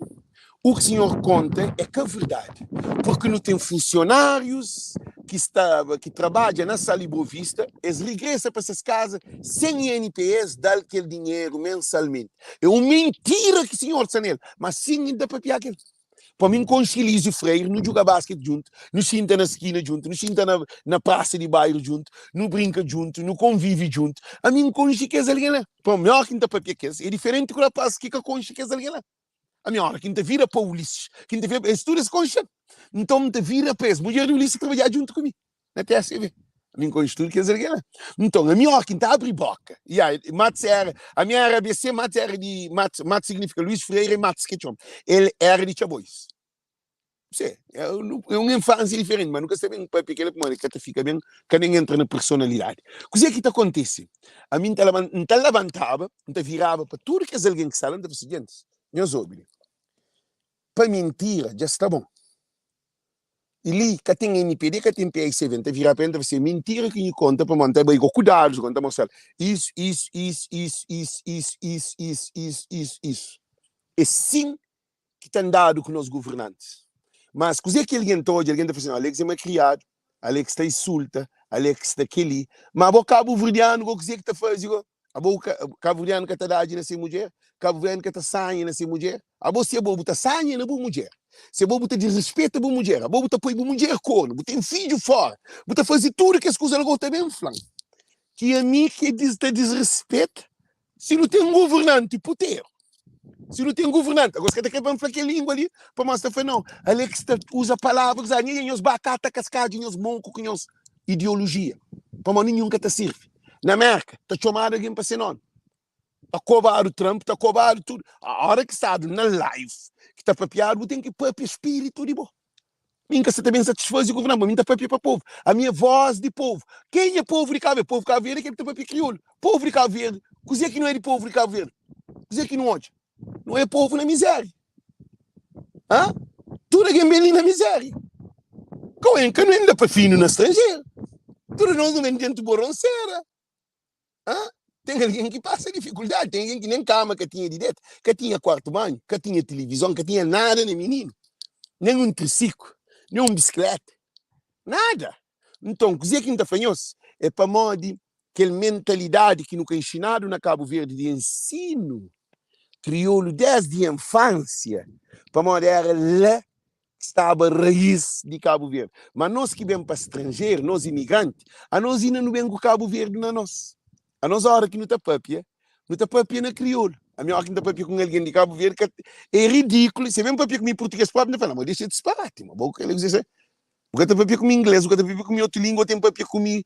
[SPEAKER 1] U ki sinhor konta é ka verdadi, purki nu ten funsionárius ki staba, ki trabadja na Sal i Bovista, es rigresa pa ses kaza sen INPS da-l kel dinheru mensalmenti. É un mintira ki sinhor sta nel, ma sin N ta papiá kel. Pa mi N konxe Elísio Freire, nu djuga basket djuntu, nu xinta na skina djuntu, nu xinta na na prasa di bairu djuntu, nu brinka djuntu, nu konvivi djuntu. Ami N konxe kes algen la. Pa mi óki N ta papia kes, é diferenti ku rapaz ki ka konxe kes algen la. Ami óra ki N ta vira pa Ulisses, ki N ta vira pa es tudu es konxe-m. Nton N ta vira pa es. Mudjer di Ulisses trabadja djuntu ku mi na TSV. Ami N konxe tudu kes algen la. Nton ami óki N ta abri boka, ya, Matos éra, ami éra ABC, Matos éra di, Matos, Matos signifika Luís Freire é Matos ke txoma. El éra di Txabois. Se, é un infánsia diferenti, ma nu ka sta ben papia kel-la pamodi ka ta fika ben, ka nen entra na personalidadi. Kuzê ki ta kontise? Ami N ta N ta labantaba, N ta viraba pa tudu kes algen ki sta la, N ta fla si, Gentis, nhos obi li, pa mintira dja sta bon. I li ka ten mpd, ka ten PICV. N ta viraba pa el, N ta fla si, mintira ki nhu konta pamodi N ta bai go ku dadus, go N ta mostra-l isu, isu, isu, isu, isu, isu, isu, isu, isu, isu, isu. É sin ki ta andadu ku nos governantis. Mas kuzê ki algen ta odja? Algen ta fla sin, Alex é malkriadu, Alex ta insulta, Alex ta kel-li. Má abo kabuverdianu go kuzê ki ta faze go? Abo kabuverdianu ka ta dadji na se mudjer? Kabuverdianu ka ta sanha na se mudjer? Abo si abo bu ta sanha na bu mudjer, si abo bu ta disrespeta bu mudjer, abo bu ta poi bu mudjer kornu, bu ten fidju fora, bu ta faze tudu kes kuza la go, ta ben fla-m ki ami ki ta disrespeta Si nu ten governanti puteru, si nu ten governanti, agora es ka ta kre pa N fla kel lingua li, pamodi es ta fla nau, Alex ta uza palavra ki nha nhos ba kata kaskadju nhos moku ku nhos ideolojia, pamodi ninhun ka ta sirvi. Na Merka ta txomadu algen pa se nomi, ta kobadu Trump, ta kobadu tudu. Ora ki stadu na live ki ta papiadu, bu ten ki papia spiritu di bo. Mi N ka sa ta ben satisfaze governanti, ma mi N ta papia pa povu. Ami é vós di povu. Kenha é povu di Kabu Verdi? Povu di Kabu Verdi é kel ki ta papia kriolu. Povu di Kabu Verdi, kuzê ki nu é di povu di Kabu Verdi? Kuzê ki nu odja? Nu é povu na mizéria. Hã? Tudu algen ben li na mizéria. Kau en ka nu enda pa finu na stranjeru. Tudu nos nu ben dentu boronsera. Hã? Ten algen ki pasa difikuldadi, ten algen ki nen kama ka tinha di deta, ka tinha kuartu banhu, ka tinha tilivizon, ka tinha nada na mininu, nen un trisiku, nen un bisikleta, nada. Nton, kuzê ki N ta fla nhos é pamodi kel mentalidadi ki nu ka inxinadu na Kabu Verdi di ensinu kriolu desdi infansia, pamodi era la. ki staba raís di Kabu Verdi. Ma nos ki ben pa stranjeru, nos imigranti, anos inda nu ben ku Kabu Verdi na nos. Anos óra ki nu ta pâpia, nu ta pâpia na kriolu. Ami óra ki N ta pâpia ku un algen di Kabu Verdi, ka é ridíkulu. Si el ben pâpia ku mi purtugês própi, N ta fla, ma dexa disparati, ma bo kre kuzê? Bu ka ta pâpia ku mi inglês, bu ka ta pâpia ku mi otu língua, bu ten pâpia ku mi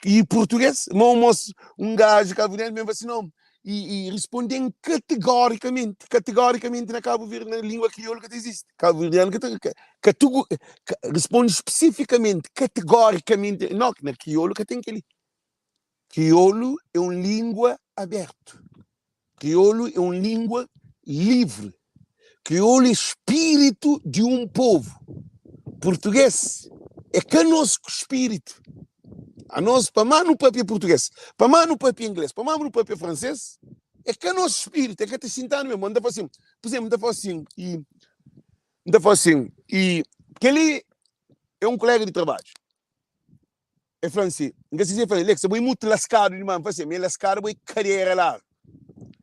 [SPEAKER 1] i purtugês? Ma un mos, un gaju kabuverdianu ben fla si, no, i, i risponde-m kategorikamenti, kategorikamenti na Kabu Verdi, na língua kriolu ka ta izisti. Kabuverdianu ka ta, ka, katugu, ka, risponde spesifikamenti, kategorikamenti, no, na kriolu ka ten kel-li. Kriolu é un língua abértu. Kriolu é un língua livri. Kriolu é spiritu di un povu. Purtugês é ka nos spiritu. Anos, pamá nu pâpia purtugês, pamá nu pâpia inglês, pamá nu pâpia fransês, é ka nos spiritu, é ka ta xinta-nu mesmu. N ta fla sin, pur izénplu, N ta fla sin, i N ta fla sin, i kel-li é un koléga di trabadju. El fla-m si, N ka si si el fla-m, Lexa, bo é mutu laskadu dimás. N fla si, Mi é laskadu, bo é kadera largu.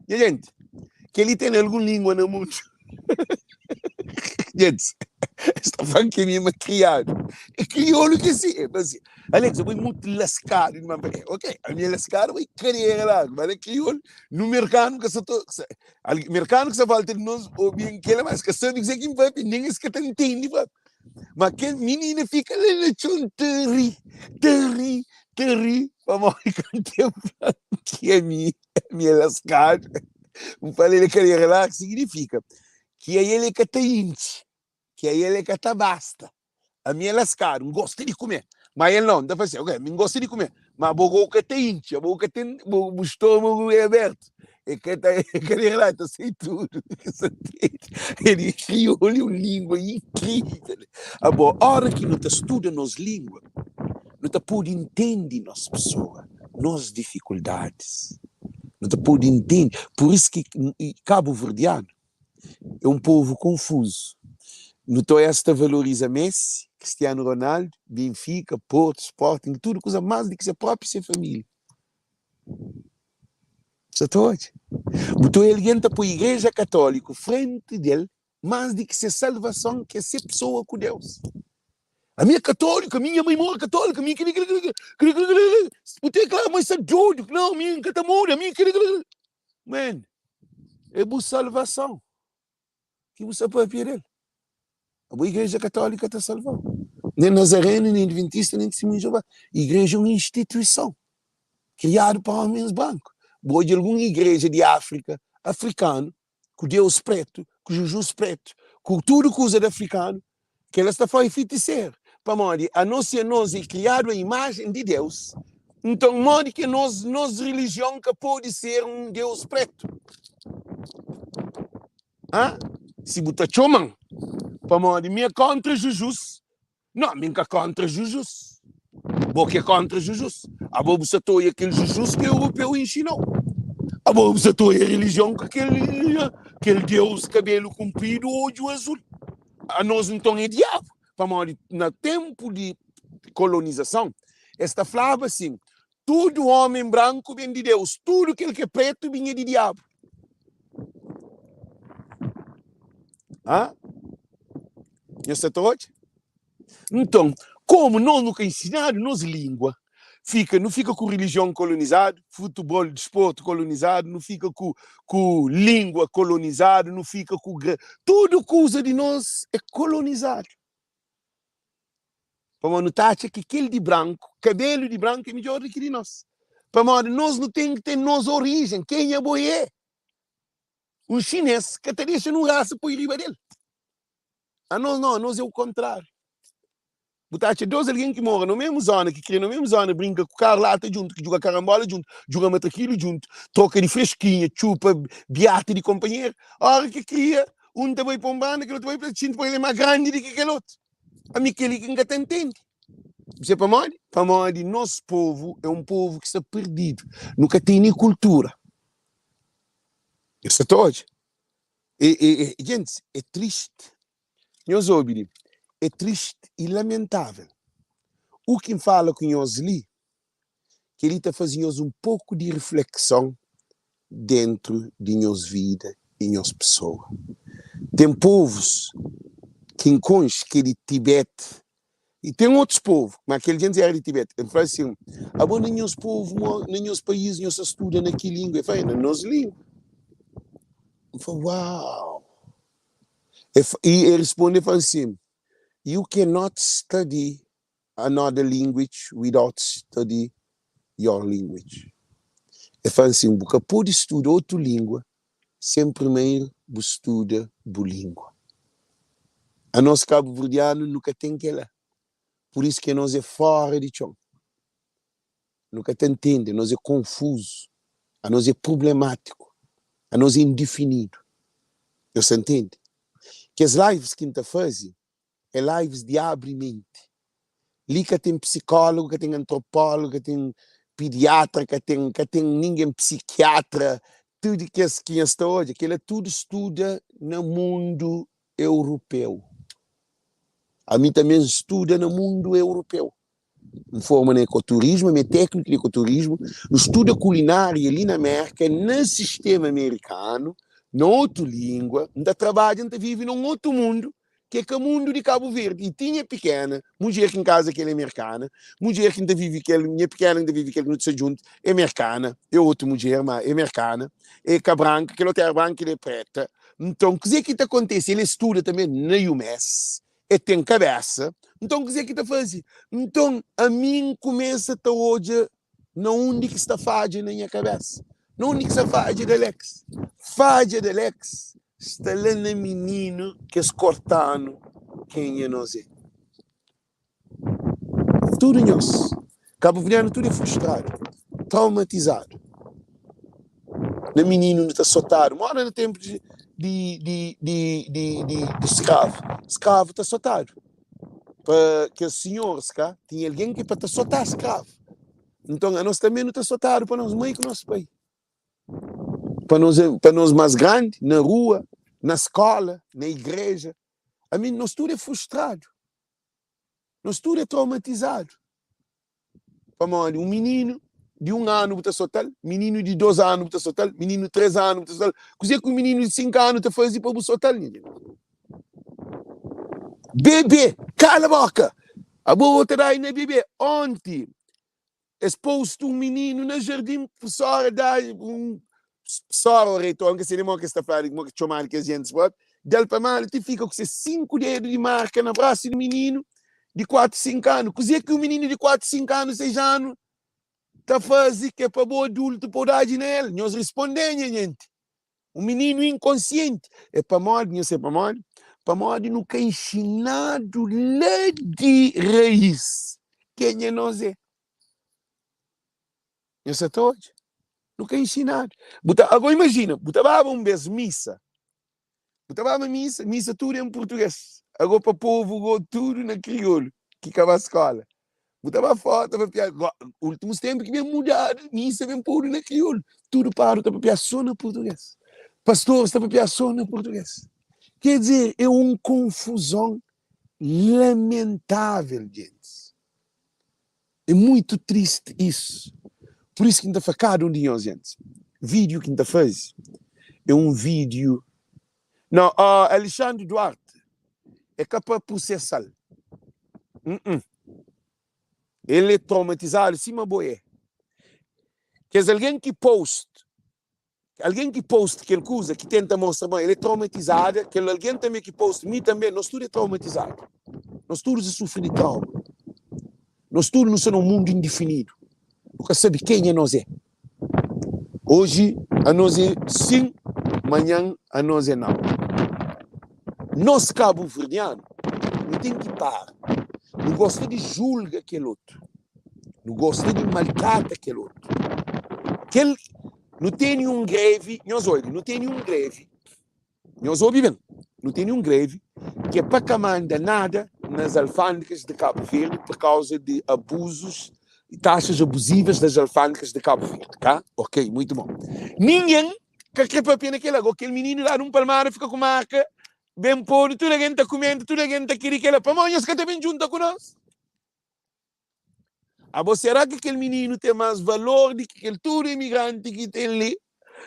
[SPEAKER 1] Nha jenti, kel-li ten algun língua na mundu? Gentis, es ta fla-m ki mi é makriadu. É kriolu ki é si. El fla si, Alexa, bo é mutu laskadu dimás. N fla, Ok, ami é laskadu, bo é kadera largu. Mas na kriolu, nu merkanu ka sa ta, merkanu ki sta volta di nos obi-m kel-la, mas es ka sabe kuzê ki N papia, nen es ka ta ntende propi. Ma kel minina fika la na txon ta ri, ta ri, ta ri, pamodi kantu el fla ki ami, ami é laskadu, N fala el é ka relax, signifika ki ael é ka ta intxi, ki ael é ka ta basta. Ami é laskadu, N gosta di kume, ma el nau. N ta fla si, ok, ami N gosta di kume, ma bo go ka ta intxi, abo ka ten, bo bu stômagu é abertu. E ka ta e ka relax, ta sai tudu. Ele kriolu é un língua inkrível. Abo, óra ki nu ta studa nos língua, nu ta pode intende nos pesoa, nos difikuldadis. Nu ta pode intende. Pur isu ki kabuverdianu é un povu konfuzu. Nu ta es ta valoriza Messi, Cristiano Ronaldo, Benfica, Porto, Sporting, tudu kuza más di ki se própi se família. Sa ta odja? Bu ta odja algen ta poi igreja katóliku frenti del más di ki se salvason ki é se pesoa ku Deus. Ami é katóliku, ami nha mai mora katóliku, ami kili kili kili kili kili kili Bu ta kla ma sta dodu, nau ami N ka ta muda, ami kili kili kili Man, é bu salvason. ki bu sta papia del? Abo igreja katólika ta salvau? Nen nazarenu, nen adventista, nen testimunhu di Jeová. Igreja é un instituison kriadu pa ómens branku. Bu odja algun igreja di Áfrika, afrikanu, ku Deus pretu, ku Jujus pretu, ku tudu kuza di afrikanu, Kel-la sta fla é fitiseru, pamodi anos si anos é kriadu a imajen di Deus, nton modi ki anos nos rilijion ka pode ser un Deus pretu? Ha? Si bu ta txoma-m pamodi mi é kontra Jujus, no, mi N ka kontra Jujus. Bo ki é kontra Jujus. Abo bu sa ta oia kel Jujus ki europeu inxina-u. Abo bu sa ta oia rilijion ku kel kel Deus kabelu kunpridu, odju azul. Anos nton é diabu, pamodi na tenpu di kolonizason es ta flaba asin, tudu omi branku ben di Deus, tudu kel ki é pretu binha di diabu. Ha? Nhos sa ta odja? Nton, komu nos nu ka insinadu nos lingua, fika nu fika ku rilijion kolonizadu, futubol, disportu kolonizadu, nu fika ku ku lingua kolonizadu, nu fika ku tudu kuza di nos é kolonizadu. Pamodi nu ta atxa ki kel di branku, kabelu di branku é midjor di ki di nos. Pamodi nos nu ten ki ten nos orijen, kenha bo é. Un xinês ka ta dexa nun rasa poi riba del. Anos nau, anos é o kontráriu. Bu ta atxa dos algen ki mora na mesmu zona, ki kria na mesmu zona, brinka ku karu lata djuntu, ki djuga karanbola djuntu, djuga matrakilu djuntu, troka di freskinha, txupa biata di konpanheru. Ora ki kria, un ta bai pa un banda, kel otu bai pa otu, xinti pa el é más grandi di ki kel otu. Ami kel-li ki N ka ta ntende. Bu sabe pamodi? Pamodi nos povu é un povu ki sta perdidu. Nu ka tene kultura. Nhos sa ta odja? E, e, e, gentis, é tristi. Nhos obi li, é tristi i lamentável. U ki N fala ku nhos li, kel-li ta faze nhos un poku di riflekson dentru di nhos vida i nhos pesoa. Ten povus. ki N konxe ki é di Tibete i ten otus povu, má kel djenti éra di Tibete. El fla asin, Abo na nhos povu, na nhos país, nhos ta studa na ki língua? El fla, É na nos língua. N fla, Uau! I el responde, el fla asin, You cannot study another language without study your language. El fla asin, Bu ka pode studa otu língua sen primeru bu studa bu língua. Anos kabuverdianu nu ka ten kela, pur isu ki anos é fora di txon. Nu ka ta ntende, anos é konfuzu, anos é prublemátiku, anos é indifinidu. Nhos ta ntende? Kes lives ki N ta faze é lives di abri menti. Li ka ten psikólogu, ka ten antropólogu, ka ten pidiatra, ka ten ka ten ningen psikiatra, tudu kes ki nhos ta odja, kel-la tudu studa na mundu europeu. Ami tanbe N studa na mundu europeu. N forma na ekoturismu, ami é tékniku di ekoturismu, N studa kulinária li na Mérka, na sistema amerikanu, na otu língua, N ta trabadja, N ta vive na un otu mundu, ki é ka mundu di Kabu Verdi. I ti nha pikena, mudjer ki N kaza ku el é merkana, mudjer ki N ta vive ku el, nha pikena ki N ta vive ku el, ki nu ta sta djuntu, é merkana, é otu mudjer, má é merkana, é ka branka, kel otu éra branka, kel-li é preta. Nton, kuzê ki ta kontese? El studa tanbê na UMS, el ten kabésa. Nton, kuzê ki ta faze? Nton, ami N kumesa ta odja na undi ki sta fadja na nha kabésa. Na undi ki sta fadja di Alex? Fadja di Alex sta la na mininu ki es korta-nu kenha nos é. Tudu nhos, kabuverdianu tudu é frustradu, traumatizadu. Na mininu nu ta sotadu, moda na tenpu di di di di di di di skravu. Skravu ta sotadu pa kes sinhoris ka tinha algen ki pa ta sota skravu. Nton anos tanbe nu ta sotadu pa nos mai ku nos pai, pa nos pa nos más grandi, na rua, na skola, na igreja. Ami nos tudu é frustradu. Nos tudu é traumatizadu. Pamodi un mininu di un anu bu ta sota-l, mininu di dos anu bu ta sota-l, mininu di tres anu bu ta sota-l. Kuzê ki un mininu di sinku anu ta faze pa bu sota-l, nha djenti? Bebê, kala boka! Abo bo ta dai na bebê. Onti es postu un mininu na jardin, profesora da un profesora o reitor, N ka sai modi ki es ta fladu, modi ki txomadu kes djentis propi, da-l pa mala ti fika ku se 5 dedu di marka na brasu di mininu di 4, 5 anu. Kuzê ki un mininu di 4, 5 anu, 6 anu ta faze ki é pa bo adultu pa bu dadji na el? Nhos responde-m, nha jenti. Un mininu inkonsienti. É pamodi, nhos sabe pamodi? Pamodi nu ka inxinadu la di raís kenha nos é. Nhos sa ta odja? Nu ka inxinadu. Bu ta, agora imajina, bu ta baba un bes misa, bu ta baba misa, misa tudu en purtugês, agora pa povu go tudu na kriolu ki ka ba skola. Bu ta ba fora ta papia, últimus tenpu ki ben mudadu, misa ben podu na kriolu, tudu padri ta papia so na purtugês, pastores ta papia so na purtugês. Ker dizer, é un konfuzon lamentável, djentis. É muito triste isso. Por isso ki N ta fla kada un di nhos djentis, vídeo ki N ta faze é un vídeo. Não, oh, Alexandre Duarte, é ka pa prosesa-l. Uh-uh. El é traumatizadu sima bo é. Kes algen ki post, algen ki post kel kuza ki tenta mostra ma el é traumatizada, kel algen tanbe ki post, mi tanbe, nos tudu é traumatizadu. Nos tudu ta sufri di trauma. Nos tudu nu sta na un mundu indifinidu. Nu ka sabe kenha nos é. Oji anos é sin, manhan anos é nau. Nos kabuverdianu nu ten ki para. Nu gosta di julga kel otu, nu gosta di maltrata kel otu. Kel nu tene un grevi, nhos obi, nu tene un grevi. Nhos obi ben, nu tene un grevi ki é pa ka manda nada nas alfândegas de Cabo Verde por causa de abusos e taxas abusivas das alfândegas de Cabo Verde, tá? Ok, muito bom. Ninguém ka kre papia na kel agora kel menino dadu un palmada fika ku marka ben podu, tudu algen ta kumenta, tudu algen ta kiri kela, pamodi nhos ka ta ben djunta ku nos? Abo será ki kel mininu ten más valor di ki kel tudu imigranti ki ten li,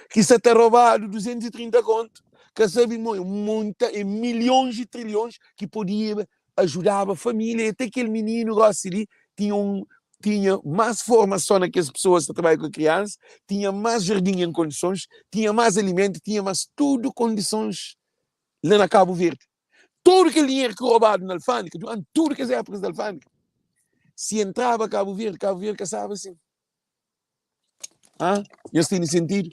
[SPEAKER 1] ki sa ta robadu 230 kontu? Ka sabe mo, monta é milhões e trilhões ki podia ajudaba família e até kel mininu gosi li tinha un tinha más formason na kes pesoas ta trabadja ku kriansa, tinha más jardin en kondisons, tinha más alimentu, tinha más tudu kondisons la na Kabu Verdi. Tudu kel dinheru ki robadu na alfândika duranti tudu kes épukas di alfândika, si entraba Kabu Verdi, Kabu Verdi ka staba asin. Hã? Nhos tene sentidu?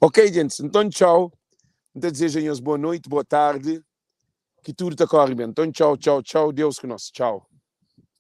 [SPEAKER 1] Ok, gentis, nton txau. N ta dizeja nhos boa noiti, boa tardi, ki tudu ta kóre ben. Nton txau, txau, txau, Deus ku nos. Txau.